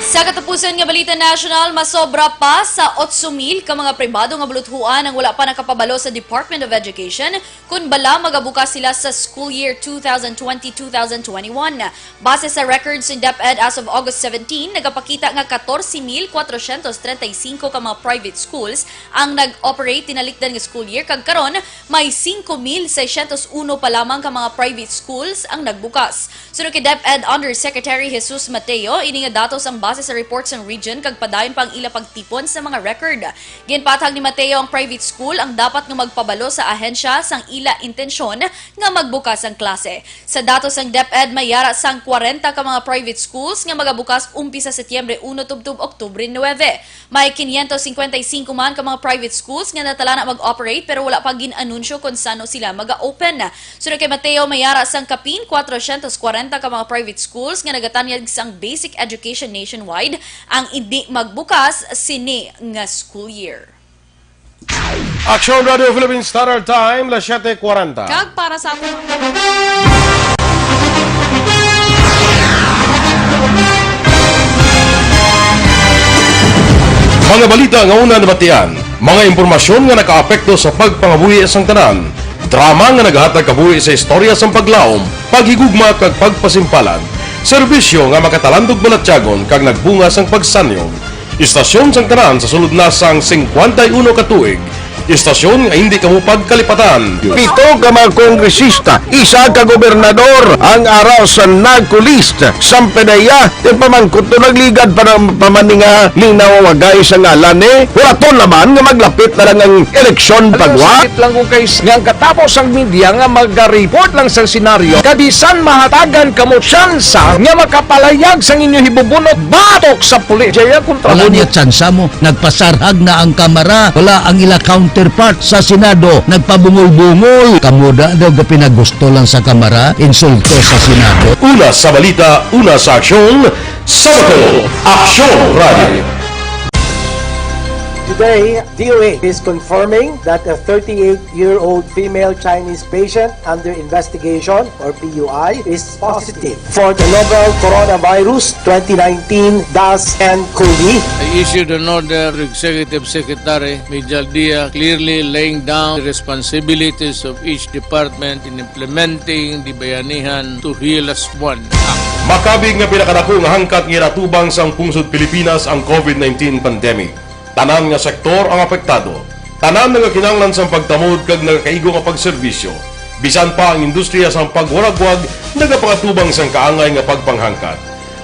Sa katapusan nga balita nasyonal, masobra pa sa otso mil ka mga pribado nga buluthuan ang wala pa nakapabalo sa Department of Education kon bala magabukas sila sa school year two thousand twenty, two thousand twenty-one. Base sa records sa DepEd as of August seventeen, nagapakita nga katorse mil kwatrosyentos treinta y cinco ka mga private schools ang nag-operate tinalikdan nga school year, kag karon may singko mil seiscientos uno pa lamang ka mga private schools ang nagbukas. Suno kay DepEd Undersecretary Jesus Mateo, ini nga datos ang base sa report sang region kag padayon pa ang ila pagtipon sa mga record. Ginpatag ni Mateo ang private school ang dapat nga magpabalo sa ahensya sang ila intensyon nga magbukas ang klase. Sa datos sang DepEd, may yara sang kwarenta ka mga private schools nga magabukas umpisa Setyembre uno tubtob Oktubre nuebe. May quinientos cincuenta y cinco man ka mga private schools nga natala na mag-operate pero wala pa gin-anunsyo kon sano sila maga-open. Sunod kay Mateo, may yara sang kapin kwatrosyentos kwarenta ka mga private schools nga nagatanyag sang basic education nationwide ang indi magbukas sini nga school year. Aksyon Radio Philippine Standard Time, las siete cuarenta. Kag para sa aton Mga balita nga una nabatian, mga impormasyon nga nakaapekto sa pagpangabuhi sang tanan, drama nga nagahatag kabuhi sa istorya sang paglaom, paghigugma kag pagpasimpalan, serbisyo nga makatalandog balatyagon kag nagbunga sang pagsanyog. Istasyon sang tanan sa sulod na sang singkwenta y uno ka tuig. Istasyon nga hindi kamo pagkalipatan. Pito ka mga kongresista, isa ka gobernador ang ara sa NACO list. Sampe na iya, ti pamangkot to nagligad pa ng pamaninga ni nawawagay sa ngalan ni. Wala to naman nga maglapit na lang ang eleksyon pagwa. Sakit lang kung kay nga ang katapos ang media nga maga-report lang sa senaryo, kabisan mahatagan kamo tsansa nga makapalayag sang inyo hibubunot batok sa pulis. Jaya kontra Wala mo. Niya tsansa mo. Nagpasarhag na ang Kamara. Wala ang ila counterpart sa Senado. Nagpabungol-bungol. Kamo da daw ga pinagusto lang sa Kamara. Insulto sa Senado. Una sa balita, una sa aksyon, sa Bacolod, Aksyon Radio. Today, D O H is confirming that a thirty-eight-year-old female Chinese patient under investigation, or P U I, is positive for the novel coronavirus twenty nineteen dash N cov. I issued an order to Executive Secretary Mijal Dia, clearly laying down the responsibilities of each department in implementing the Bayanihan to Heal Us One Act. Makabig nga pinakadako nga hangkat nga ginatubang sang pungsod Pilipinas ang COVID nineteen pandemic. Tanan nga sektor ang apektado. Tanan nagakinahanglan sang pagtamod kag nagakaigo nga pagserbisyo. Bisan pa ang industriya sang pagwaragwag nagapangatubang sang kaangay nga pagpanghangkat.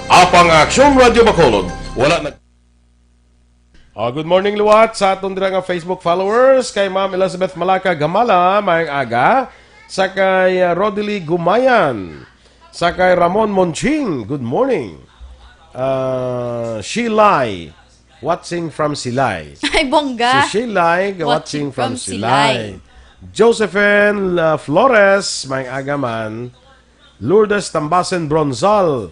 Apang ang Aksyon Radio Bacolod, wala nag- Ah, good morning, liwat sa aton dira nga Facebook followers. Kay Ma'am Elizabeth Malaka Gamala, maayong aga. Sa kay, ah, Rodely Gumayan. Sa kay Ramon Monching, good morning. Ah, Shilay, watching from Silay. Ay, bongga. Si Shilay, watching from Silay. Josephine, ah, Flores, maayong aga man. Lourdes Tambasen Bronzal,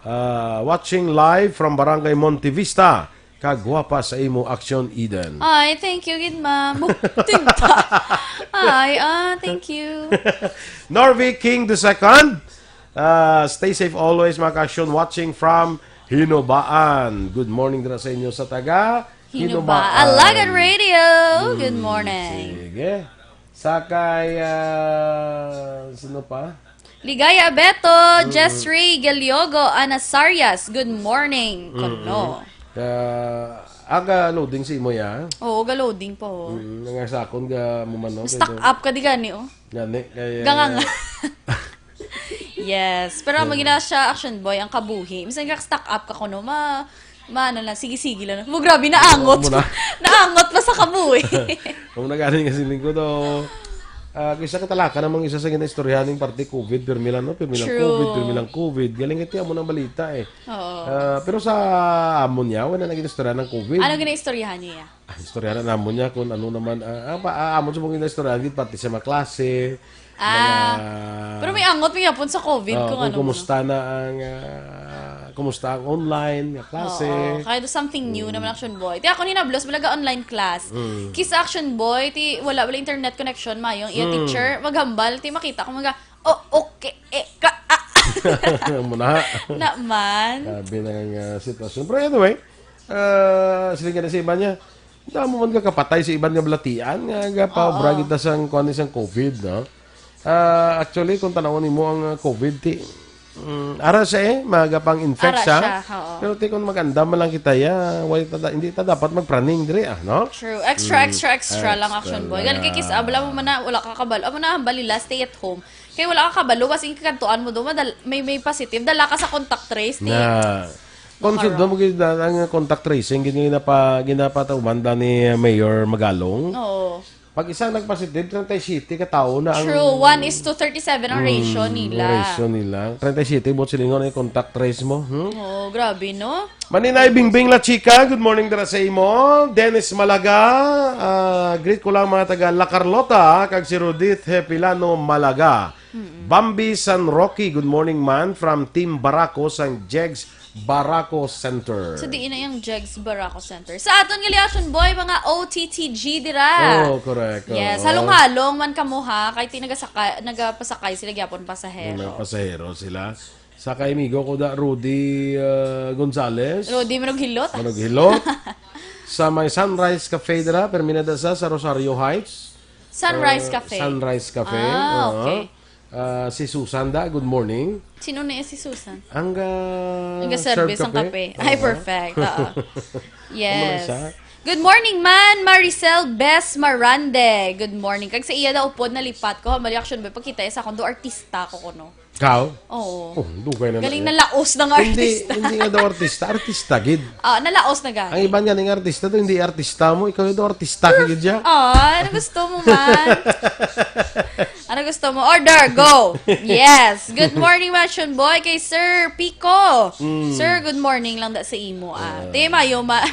ah, watching live from Barangay Montevista. Kagwapa sa imo, Aksyon Eden. Ay, thank you gid, ma'am. Tinta. Ay, ah, thank you. Norvie King the second. Ah, stay safe always, mga ka-Aksyon, watching from Hinobaan. Good morning dira sa inyo sa taga Hinobaan. Hinobaan. Alagad Radio. Good Mm, morning. Sige. Sa kay, ah, sino pa? Ligaya Abeto, Mm. Jess Ray Galiogo, Ana Sarias, good morning. Mm. Kuno. Ah, aga loading si imo ya? Oo, ga loading pa, oh. Mm, nga sakon ga mo man, no? Stock Kaya up ka di gani, oh. Gani, kaya Ganga nga. Yes, pero amo Mm. gina siya, Action Boy, ang kabuhi. Minsan ga stock up ka kuno, ma-, maano lang, sige-sige lang. Mo, grabe, naangot. Amo na. Naangot pa sa kabuhi. Amo na gani nga siling ko daw. Ah, kisa ka talaka namang isa sa ginaistoryahan ning parte COVID, pirmi lang, no? Pirmi lang True. COVID, pirmi lang COVID. Galing ito, amo nang balita, eh. Oo. Ah, pero sa amon niya, wala na ginaistoryahan ng COVID. Ano ginaistoryahan niya? Ah, istoryahan na namon niya kung ano naman, ah, ah, pa, ah, amon sa mga ginaistoryahan, gid, parte sa mga klase, Ah, mga pero may angot, may hapon sa COVID, Ah, kung kung ano, kumusta na ang, ah, kumusta ang online nga klase. Oo, kaya do something new Mm. naman, Action Boy. Ti ako ni nablos, malaga online class. Mm. Kis Action Boy, ti wala, wala internet connection, mayong iya Mm. teacher, maghambal, ti makita ko, mga, "Oh, okay, eh, ka, ah." Muna. Naman. Grabe na nga sitwasyon. Pero anyway, ah, sila nga na sa iba niya, damo man ka kapatay sa iban nga balatian nga gapaobra Oo. kita sang kuan sang covid, no? Ah, actually, kung tanawon nimo ang, ah, covid, ti, mm, ara siya eh, maga pang infect Ara siya. siya, oo. Pero ti, kung mag-andam man lang kita, ya, wala ta, hindi ta dapat magpraning diri, ah, no? True. Extra, Mm, extra, extra lang, extra Action Boy. Gani kay kis-, lang. abla mo man na, wala ka kabalo. Amo na, hambal nila, stay at home. Kay wala ka kabalo, kasi kadtuan mo do, madal-, may, may positive, dala ka sa contact trace, ti. Na, Makarong. Consulta mo gid na ang contact tracing, gid nga ginapa-, ginapataumanda ni Mayor Magalong. Oo. Pag isa nagpositive, treinta y siete ka tawo na ang True, one is to thirty-seven ang ratio Mm, nila. ratio nila. Treinta y siete, buot silingon ang contact trace mo, hmm? Oo, grabe, no? Maninay Bingbing La Chica, good morning dira sa imo. Dennis Malaga, ah, greet ko lang mga taga La Carlota, kag si Rudith Hepilano Malaga. Mm-mm. Bambi San Roque, good morning man from Team Baraco sang Jegs Baraco Center. So, diin na yung Jegs Baraco Center. Sa aton nga Action Boy, mga O T T G dira. Oh, correct. Yes, Oo. halong-halong man kamo ha. Kay ti nagasaka-, nagapasakay sila gyapon pasahero. May mga pasahero sila. Sa kay amigo ko da, Rudy, uh, Gonzales. Rudy Manughilot. Manughilot. Sa may Sunrise Cafe dira, permi na da sa, sa Rosario Heights. Sunrise Uh, Cafe. Sunrise Cafe. Ah, Oo. okay. Ah, si Susan da, good morning. Sino na si Susan? Ang, ah, Ang ga-serve serve ang kape. kape. Ay, Oo. perfect. Oo. Yes. Ano man siya? Good morning, man. Maricel Bes Marande. Good morning. Kag sa iya daw upod nalipat ko, mali action ba? Pagkita sa akong do artista ko kuno. Kao? Oo. Oh, dugay na Galing na. nalaos na nga Hindi, artista. hindi nga daw artista. Artista, gid. Ah, nalaos na gani. Ang iban nga ning artista to, hindi artista mo. Ikaw yung daw artista ka, gid siya. Ah, ano gusto mo man? Ano gusto mo? Order, go! Yes! Good morning, Action Boy, kay Sir Pico. Mm. Sir, good morning lang da sa imo, ah. Ah. Te, mayo, ma-,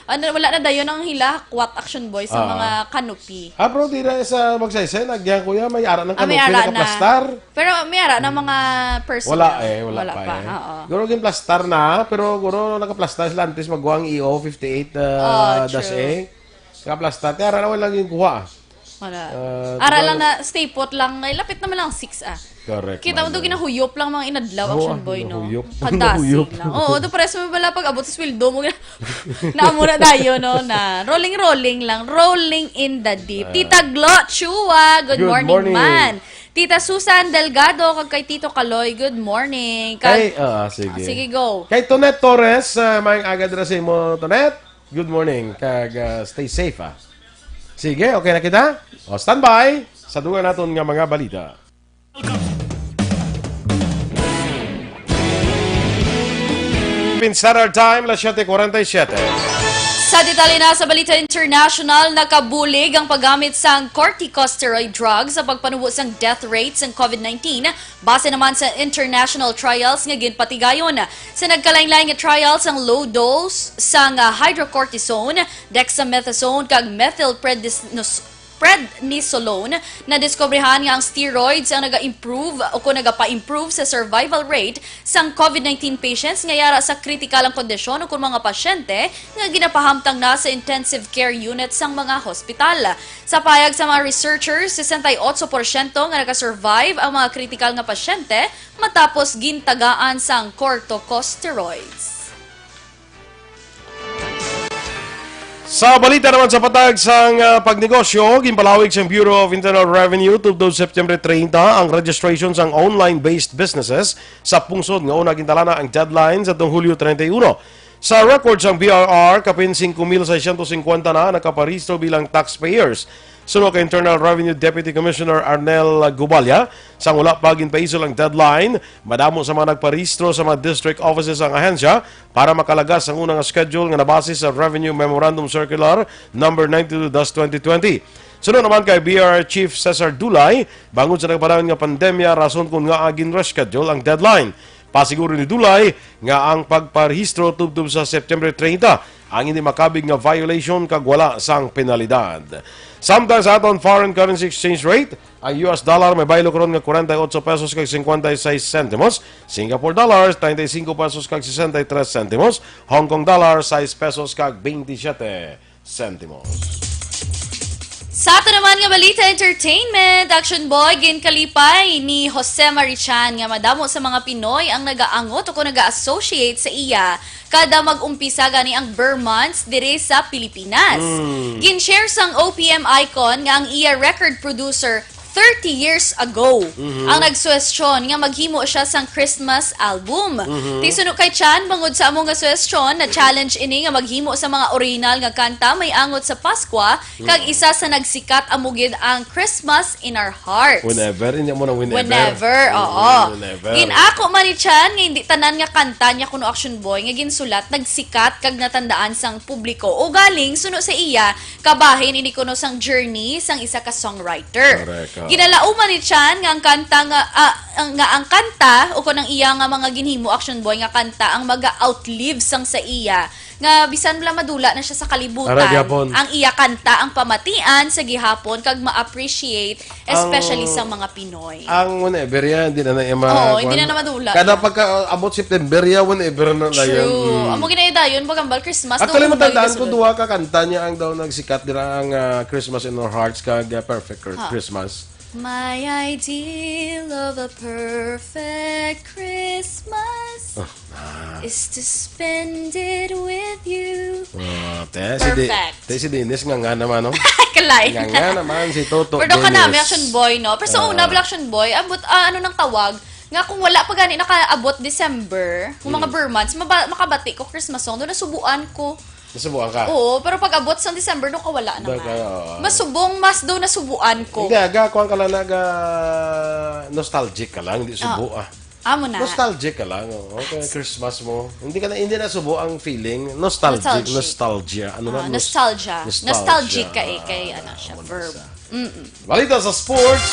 ano, wala na dayon ang hila, kwat Action Boy sa Ah. mga canopy. Ah, pero di na sa magsaysay, nagyan ko yan, may ara ng Ah, may canopy, ara na. nakaplastar. Pero may ara na mga personal. Wala eh, wala Wala pa pa, eh. oo. Guro, ginplastar na, pero guro, nakaplastar sila antes magwa ang E O fifty-eight, Ah, ah, dash A. true. Nakaplastar. Kaya ara na, wala naging kuha. Wala. Ah, Ara di ba lang na, stay put lang. Ay, lapit naman lang six, ah. Correct, Kita mo man. doon, ginahuyop lang mga inadlaw, Oo, Action Boy, no? ginahuyop. Kadasig Ginahuyop. lang. Oo, to pares mo pala pag abot sa sweldo mo, gina-, naamo na tayo, no? Na rolling, rolling lang. Rolling in the deep. Ah. Tita Glo Chua, good Good morning, morning. man. Tita Susan Delgado, kag kay Tito Kaloy, good morning. Kag Ay, ah, sige. Ah, sige, go. Kay Tonet Torres, ah, maayong aga dira sa imo, Tonet. Good morning, kag, ah, stay safe, ah. Sige, okay na kita? O, standby sa dugang naton nga mga balita. Pin Standard Time, las siete cuarenta y siete. Sa detalye na sa balita international, nakabulig ang paggamit sang corticosteroid drug sa pagpanubo sang death rate sang covid nineteen, base naman sa international trials nga ginpatigayon. Sa nagkalainlain nga trials, ang low dose sang, ah, hydrocortisone, dexamethasone, kag methylprednisolone, prednisolone, nadiskubrihan nga ang steroids ang naga-improve o kung nagapa-improve sa survival rate sang covid nineteen patients nga yara sa kritikal ang kondisyon o kung mga pasyente nga ginapahamtang na sa intensive care unit sang mga hospital. Sa payag sa mga researchers, sesenta y otso porsyento nga naka-survive ang mga kritikal nga pasyente matapos gintagaan sang corticosteroids. Sa balita naman sa patag sang, ah, pagnegosyo, ginpalawig sang Bureau of Internal Revenue tubtob September treinta ang registration sang online-based businesses sa pungsod nga una gintalana ang deadline sa tong Hulyo treinta y uno. Sa record sang B R R, kapin singko mil seiscientos cincuenta na nakaparehistro bilang taxpayers. Suno kay Internal Revenue Deputy Commissioner Arnel Guballa, sang wala pa ginpaisol ang deadline, madamo sa mga nagparehistro sa mga district offices ang ahensya para makalagas ang una nga schedule nga nabase sa Revenue Memorandum Circular number ninety-two dash twenty twenty. Suno naman kay B R Chief Cesar Dulay, bangod sa nagpadayon nga pandemya, rason kon ngaa gin-reschedule ang deadline. Pasiguro ni Dulay nga ang pagparehistro tubtob sa September treinta ang hindi makabig nga violation kag wala sang penalidad. Samtang sa aton foreign currency exchange rate, ang U S dollar may baylo karon nga forty-eight pesos kag fifty-six centimos, Singapore dollar treinta y cinco pesos kag sesenta y tres centimos, Hong Kong dollar sais pesos kag veintisiete centimos. Sa ato naman nga balita entertainment, Action Boy, ginkalipay ni Jose Marichan nga madamo sa mga Pinoy ang nagaangot o kung naga-associate sa iya kada mag-umpisa gani ang Ber Months diri sa Pilipinas. Mm. Gin-share sang O P M icon nga ang iya record producer thirty years ago Mhm. ang nagsuwestyon nga maghimo siya sang Christmas album. Mhm. Ti suno kay Chan, bangod sa amo nga suwestyon, na-challenge ini nga maghimo sa mga original nga kanta may angot sa Paskwa, kag Mm. isa sa nagsikat amo gid ang Christmas in Our Hearts. Whenever, hindi mo na whenever. Whenever, Mm, oo. whenever. Ginako man ni Chan nga hindi tanan nga kanta niya kuno Action Boy nga ginsulat nagsikat kag natandaan sang publiko. Ugaling, suno sa iya, kabahin ini kuno sang journey sang isa ka songwriter. Correct, oo. Ginalauman ni Chan nga ang kanta nga, ah, ang, nga ang kanta o kon ang iya nga mga ginhimo Action Boy nga kanta ang maga-outlive sang sa iya, nga bisan wala madula na siya sa kalibutan, Ara gyapon. ang iya kanta ang pamatian sa gihapon kag ma-appreciate, especially Ang, sa mga Pinoy. ang whenever yan, hindi na na yung mga Oo, hindi kuwan. na na madula Kada na. pagka, uh, abot September yan, whenever na na yan. True. Mm. Amo ginayo dayon, bagambal Christmas, Actually, doon, matandaan balik ko, sa duha ka kanta niya ang daw nagsikat dira ang, ah, Christmas in Our Hearts kag, ah, Perfect Cri-, Ha. Christmas. My ideal of a perfect Christmas Ah, ah. is to spend it with you. Ah, te, si Di-, Perfect. te, si Dennis nga nga naman, no? Kalay Nga na. nga naman si Toto Pero doon ka Dennis. nami, Action Boy, no? Pero sa Ah. una, Black Action Boy, abot, ah, ano nang tawag? Nga kung wala pa gani nakaabot December, kung mga Mm. Ber Months, maba-, makabati ko Christmas song, doon nasubuan ko. Nasubuan ka? Oo, pero pag abot sa December, doon ka wala Doon naman. ka, oo. Masubong, mas doon nasubuan ko. Hindi, aga, kuwan ka lang, naga nostalgic ka lang, hindi subo, Ah. ah. Amo na. Nostalgic ka lang, oo. Kaya Christmas mo, hindi ka na, hindi na subo ang feeling. Nostalgic, Nostalgic. nostalgia. Ano Ah, na? Nos-, nostalgia. nostalgia. Nostalgic ka eh, Ah, kay ano siya, amo na verb. siya. Mm-mm. Balita sa sports.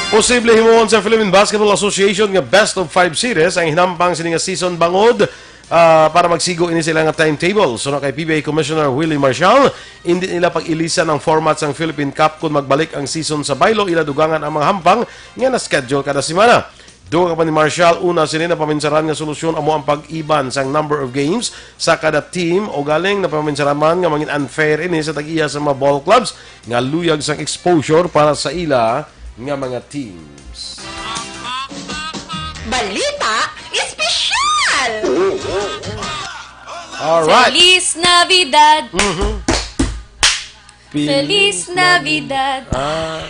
Posible himuon sa Philippine Basketball Association nga best of five series ang hinampang sini nga season bangod, ah, para magsigo ini sila nga timetable. Suno kay P B A Commissioner Willie Marshall, hindi nila pag-ilisan ang format sang Philippine Cup kung magbalik ang season sa baylo, ila dugangan ang mga hampang nga na-schedule kada semana. Dugang pa ni Marshall, una sini napaminsaran nga solusyon amo ang pag-iban sang number of games sa kada team, o galing napaminsaran man nga mangin unfair ini sa tag-iya sa mga ball clubs nga luyag sang exposure para sa ila nga mga teams. Balita espesyal! Alright. Feliz Navidad! Mhm. Feliz Navidad. Ah.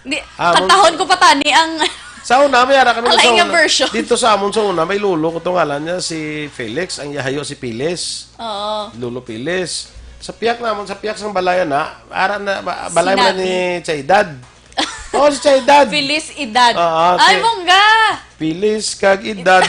Di, Ah, kantahon ko pa tani ang Sa una, may ara kami Alay sa nga una. version. Dito sa amon sa una, may lolo ko to ngalan niya, si Felix. Ang yahayo si Pilis. Oo. Lolo Pilis. Sa piyak naman, sa piyak sang balay na, ara na, ba-, balay mo na Sinabi. ni Chaydad. Oh, si Chaydad. Feliz Edad. Oo, Ay, si mongga! Pilis kag edad.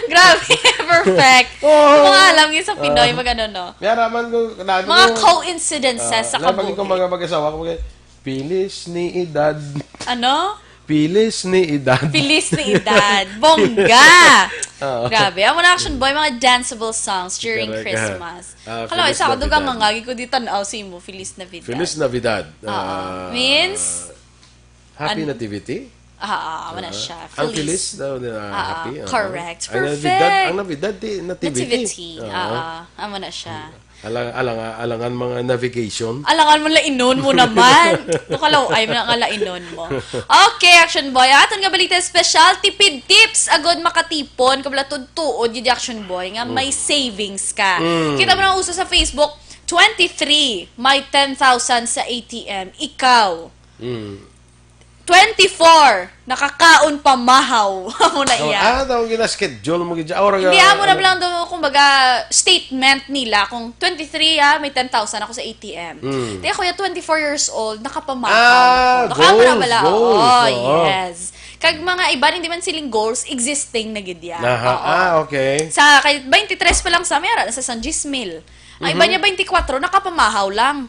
Grabe, perfect. Oo. Mga alam niyo sa Pinoy, Ah. mag-ano, no? May araman ko, nabi Mga ko, coincidences ah, sa nabi ko kabuhi. mga mag-asawa ko, mga, "Pilis ni edad." Ano? "Pilis ni edad." Pilis ni edad. Bongga! Oo. Grabe. Amo na, Action Boy, mga danceable songs during Correct, ah. Christmas. Ah, Kalaw, Feliz isa ako, dugang Navidad. nga ngagi ko di tan-aw si imo, Feliz Navidad. Feliz Navidad. Oo. Ah, Means? Happy An-, Nativity? Ah, ah, amo na Ah, siya. ang Feliz. Feliz daw nila, Ah, ah, happy, ah. correct. Ang Navidad, Perfect. ang Navidad, di, Nativity. Nativity. Ah. Ah, ah, amo na siya. Alang-, alang-, alangan mga navigation. Alangan mo lainon mo naman. Tukalaw, ay, mga lainon mo. Okay, Action Boy. Ang aton nga balita espesyal, tipid tips, agod makatipon. Kabla tuod-tuod, yun, Action Boy, nga may Mm. savings ka. Mm. Kita mo na uso sa Facebook, twenty-three, may ten thousand sa A T M. Ikaw, Mm. twenty-four, nakakaon pamahaw. Amo na Oh, iya. ah, daw gina-schedule mo gid siya. Ora Hindi, nga, amo na ano. lang daw, kumbaga, statement nila. Kung twenty-three, ah, may ten thousand ako sa A T M. Mm. Kaya, kuya, twenty-four years old, nakapamahaw Ah, ako. Nakaamo na goals, pala. goals, Oo, oo. yes. Kag mga iba, hindi man siling goals, existing na gid yan. Aha, Oo. ah, okay. Sa, kay twenty-three pa lang sa, may ara na sa San Gismil. Ang iba Mhm. niya, twenty-four, nakapamahaw lang.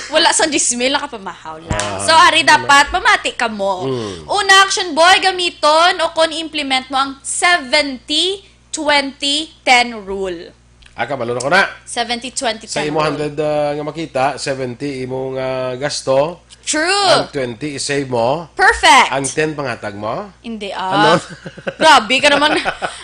Wala sa dismil, nakapamahaw lang. Ah, So, ari ano? dapat pamati ka mo. Mm. Una, Action Boy, gamiton o kon i-implement mo ang seventy twenty ten rule. Aka, balo na ko na. Seventy twenty Sa ten imo rule. hundred, ah, nga makita, seventy imo nga gasto. True. Ang twenty i-save mo. Perfect. Ang ten pangatag mo. Hindi, Ano? ah. Grabe ka naman.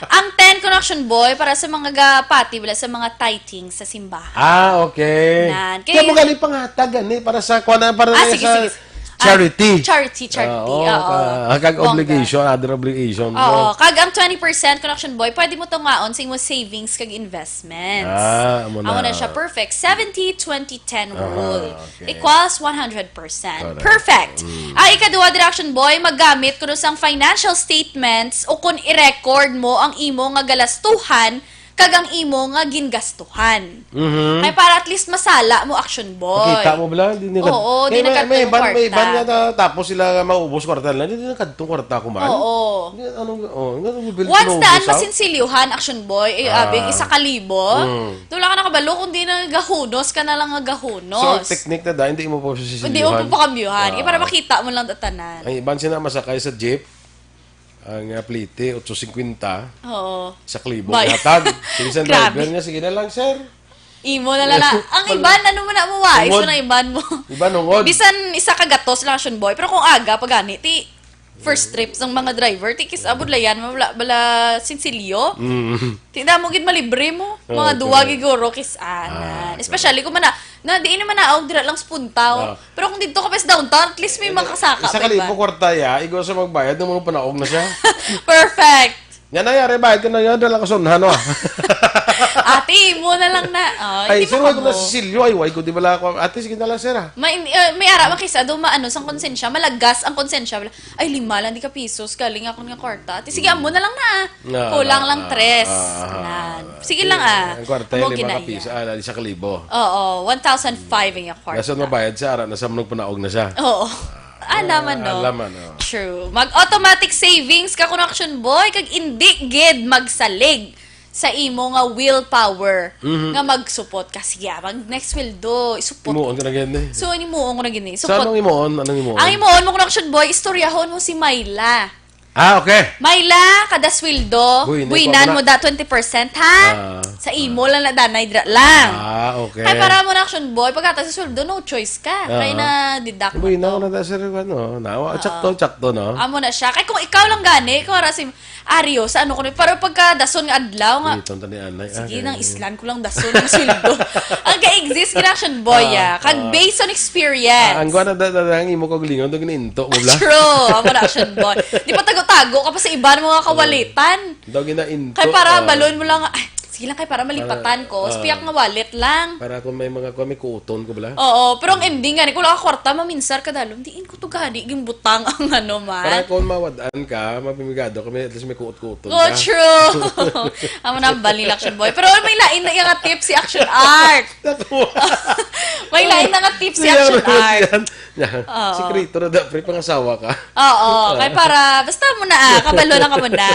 Ang ten, Connection Boy, para sa mga gapati, wala sa mga tithing sa simbahan. Ah, okay. Nan. Kaya mo Kay gani pangatag, gani, para sa, kuha na, para Ah, na sige, sa sige. Ah, charity. charity, charity. Ah, oo, Oo. ka-, kag Bongga. obligation, other obligation mo. Oo. Kag ang twenty percent, Connection Boy, pwede mo tungaon sa imo savings kag investments. Ah, amo Amo na. na siya. Perfect. Seventy twenty ten Aha, rule. okay. Equals one hundred percent. Correct. Perfect. Mm. Ang ikaduha, Connection Boy, maggamit kuno sang financial statements o kung i-record mo ang imo nga galastuhan kag ang imo nga gingastuhan. Mhm. Kay para at least masala mo, Action Boy. Makita mo bala? Di na Oo, di Kay na may, kadto may ang iban, may kwarta. iban nga na, tapos sila nga maubos kwarta nila. Di na kadtong kwarta ko man. Oo. Di, anong, oh, nga, will Once daan maubos, ah? masinsilyohan, Action Boy, eh, Ah. abing isa ka libo, Mm. wala ka nakabalo, kung di na gahunos ka na lang nga gahunos. So, ang technique na dahil, hindi mo pa Hindi mo sisilyohan. pa pakambyuhan. Eh, para Ah. makita mo lang tanan. Ang iban sila masakay sa jeep, ang, ah, plete, otso singkwenta, Oo. sa klibo Bay. nga hatag. Sige sa Grabe. driver niya, "Sige na lang, sir." Imo na lang na. Ang Wala. iban, ano mo na mo, wais mo Hungod. na iban mo. Iban hungod. Bisan isa ka gatos lang, Action Boy. Pero kung aga, pag gani, ti, first trip sang mga driver, ti kis abudlayan mo, wala, bala, sinsilyo. Mm. Ti na mo gid malibre mo. Oo, Mga duwa correct. gid guro, kis anan. Ah, Especially kung mana, na, di naman naog, dira lang sa puntaw. Ah. Pero kung dito ka pa sa downtown, at least may makasaka Isa pa ka libo iba. kwarta ya, igo sa magbayad, nung panaog na siya. Perfect. Yan na, yari, bayad ka na yan, dala ka sunhan, no? Ate, mo na lang na. Oh, Ay, hindi sir, mo wag ko na kamo. si Silvio. Ay, wag ko, di bala ako. Ate, sige na lang, sir, ah. May, eh, may ara makisa, do maano sang konsensya, malagas ang konsensya. Ay, lima lang, di ka pisos, galing ako nga kwarta. Ate, sige, amo na lang na, ah. Na, Kulang na, lang ah, tres. ah, ah, Nan. ah. Sige lang, ah. Ang kwarta, Amo lima ka ginaya. piso, ah, isa ka libo. Oo, one thousand five ang iyang kwarta. Nasa mabayad siya, ara, nasa manong panaog na siya. Oo. Alaman, no? Alaman, oh. True. Mag-automatic savings ka, Connection Boy, kag indi gid magsalig sa imo nga willpower Mhm. nga magsupot ka. Sige, ah, mag next sweldo, isupot. Himuon ko na gid, eh. So, himuon ko na gid, eh. Sa Supot. anong himuon? Anong himuon? Ang himuon mo, Connection Boy, istoryahon mo si Myla. Ah, okay. Myla, kada sweldo, Buhinan buhinan ko mo na. da twenty percent, ha? Ah, Sa imo lang na danay dira lang. Ah, okay. Kay para mo na, Action Boy, pagkatapos sa sweldo, no choice ka. Ah. Kay na deduct mo Buhinan to. ko na da, sir, ano, na, wa-, Ah. tsakto, tsakto, no? Amo na siya. Kay kung ikaw lang gani, kung ara si Ario, sa ano ko na, para pagka dason nga adlaw nga, Uy, tonto ni Anay. Sige, Ah, nang eh. islan ko lang dason ang sweldo. Ang ka-exist, Connection Boy, Ah, ah. Kag ah. based on experience. Ah, ang kuwan na da-, da-, ang imo kaugalingon, daw ginainto mo bala. True. Amo na, Action Boy. Di pa tago-tago ka pa sa iban mga kawalitan. Daw ginainto, Kay para ah. balon mo lang, "Ay, sige lang, kay para malipatan Para, ko." ah. Piyak nga wallet lang. Para kung may mga kuwan, may kuuton ko bala. Oo, pero ang ending gani, kung wala ka kwarta, maminsar ka dalom. Diin ko to gani, gimbutang ang ano man. Para kung mawad-an ka, mapimigado ka, may, at least may kuot-kuoton Oh, ka. true. Amo na ang bali, Action Boy. Pero may lain na nga tip si Action Art. Naku. May lain na nga tip si Siya Action naman Art. yan. Yan. Oo. Sikreto na da, pre, pangasawa ka. Oo, kay para, basta mo na, ah, kabalo na ka mo na.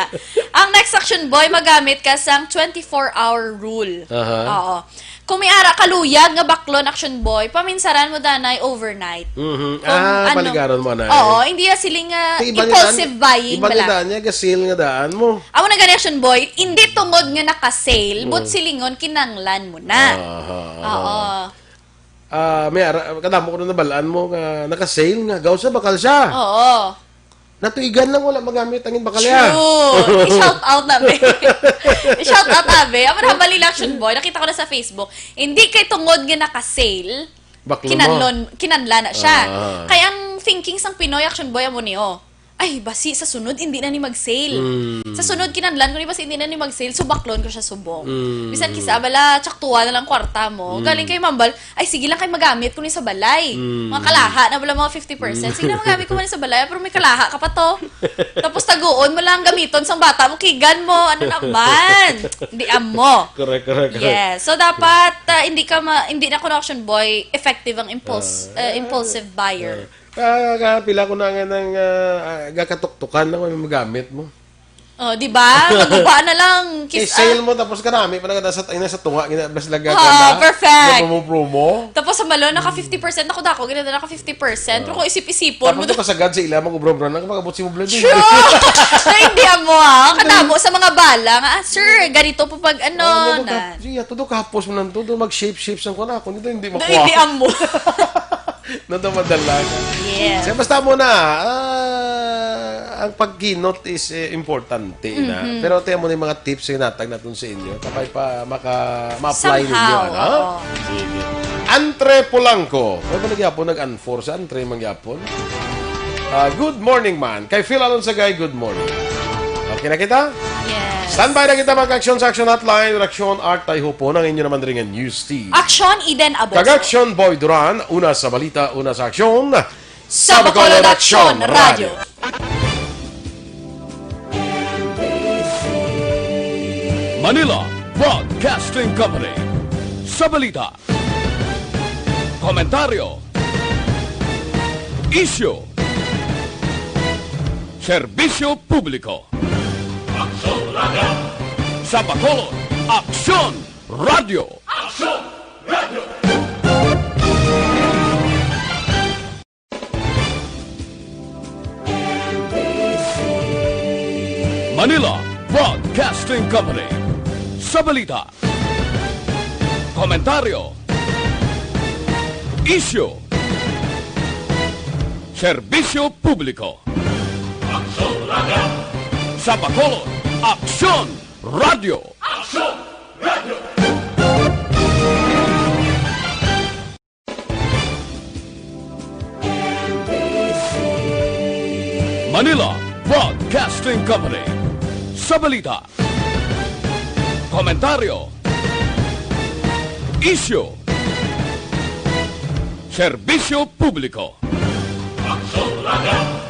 Ang next, Action Boy, magamit ka sang twenty-four hour rule. Aha. Oo. Kung may ara ka luyag nga baklon, Action Boy, paminsaran mo danay overnight. Mhm. Kung Ah, ano, paligaron mo na eh. Oo, hindi ya siling, ah, Ti iba niya impulsive daan, buying iba niya bala. daan niya, ga-sale nga daan mo. Amo na gani, Action Boy, hindi tungod nga naka-sale, Mm. but silingon kinanglan mo na. Aha, aha. Oo. Ah, may ara, kadamo ko na nabalaan mo nga naka-sale nga, gaw sa bakal siya. Oo. Natuigan lang, wala magamit ang bakalya. True. I-shout out na, be. I-shout out na, be. Amo na, bali lang, Action Boy. Nakita ko na sa Facebook. Hindi kay tungod nga naka-sale, Baklo mo. kinanlon, kinanla na siya. Ah. Kay ang thinking sang Pinoy, Action Boy, amo ni, oh. Ay, basi sa sunod, hindi na ni mag-sale. Mm. Sa sunod, kinanlan ko ni, basi hindi na ni mag-sale. So, baklon ko siya subong. Mm. Bisan kisa, bala, tsaktuwa na lang kwarta mo. Mm. Galing kay Mambal, Ay, sige lang kay magamit ko ni sa balay. Mm. Mga kalaha na wala mga fifty percent. Mm. Sige lang magamit ko man ni sa balay, pero may kalaha ka pa to. Tapos taguon mo lang gamiton sang bata mo, kigan mo. Ano naman? Di amo. Correct, correct, correct. Yes. So, dapat, ah, hindi ka ma-, hindi na, Connection Boy, effective ang impulse, Ah. eh, impulsive buyer. Ah. Ah, ka-, pila ko na nga nang, ah, ah, gakatuktukan na kung may magamit mo. Oh, di ba? Maguba na lang, kis-, I-sale ah. mo, tapos kanami pa na sa, sa tunga, gina-, mas laga ka Oo, na. perfect. Promo, promo. Tapos sa Talo, naka fifty percent ako, dako gid na naka fifty percent. Pero kung isip-isipon mo, tapos ka sagad sa ila, mag-ubra-ubra na, mag-abot si Mobile. True! Naintindihan mo, ha? Kadamo sa mga bala nga, "Ah, sir, ganito po pag ano, Oh, na." Siya, todo kahapos mo lang, todo mag-shape-shape sa kuwan ako. Nito hindi makuha. Naintindihan mo. Nito madala. Yes. Siya, basta mo na, ah, ang pagkinot is, eh, importante na. Mhm. Pero tiyan mo na yung mga tips yung natag natin sa inyo. Kapag pa maka, ma-apply ninyo, Somehow, ano? Oo. Sige. Antre Polanco. May ba nagyapon nag-unforce? Antre mangyapon. Ah, good morning, man. Kay Phil Alonsagay, good morning. Okay na kita? Yes. Standby na kita, mag-aksyon sa Action Hotline. Reaksyon, Art Tayhupon, ang inyo naman rin nga news team. Aksyon, Eden Aboso. Kag Action, Boy Duran. Una sa balita, una sa aksyon. Sa Bacolod Aksyon Radio. Manila Broadcasting Company. Sa balita, komentaryo, isyu, serbisyo publiko. Aksyon Radio. Sa Bacolod, Aksyon Radio. Aksyon Radio. Manila Broadcasting Company. Sa balita, komentaryo, isyu, serbisyo publiko. Aksyon Radio. Sa Bacolod, Aksyon Radio. Aksyon Radio. Manila Broadcasting Company. Sa balita, komentaryo, isyu, serbisyo publiko. Aksyon Radio.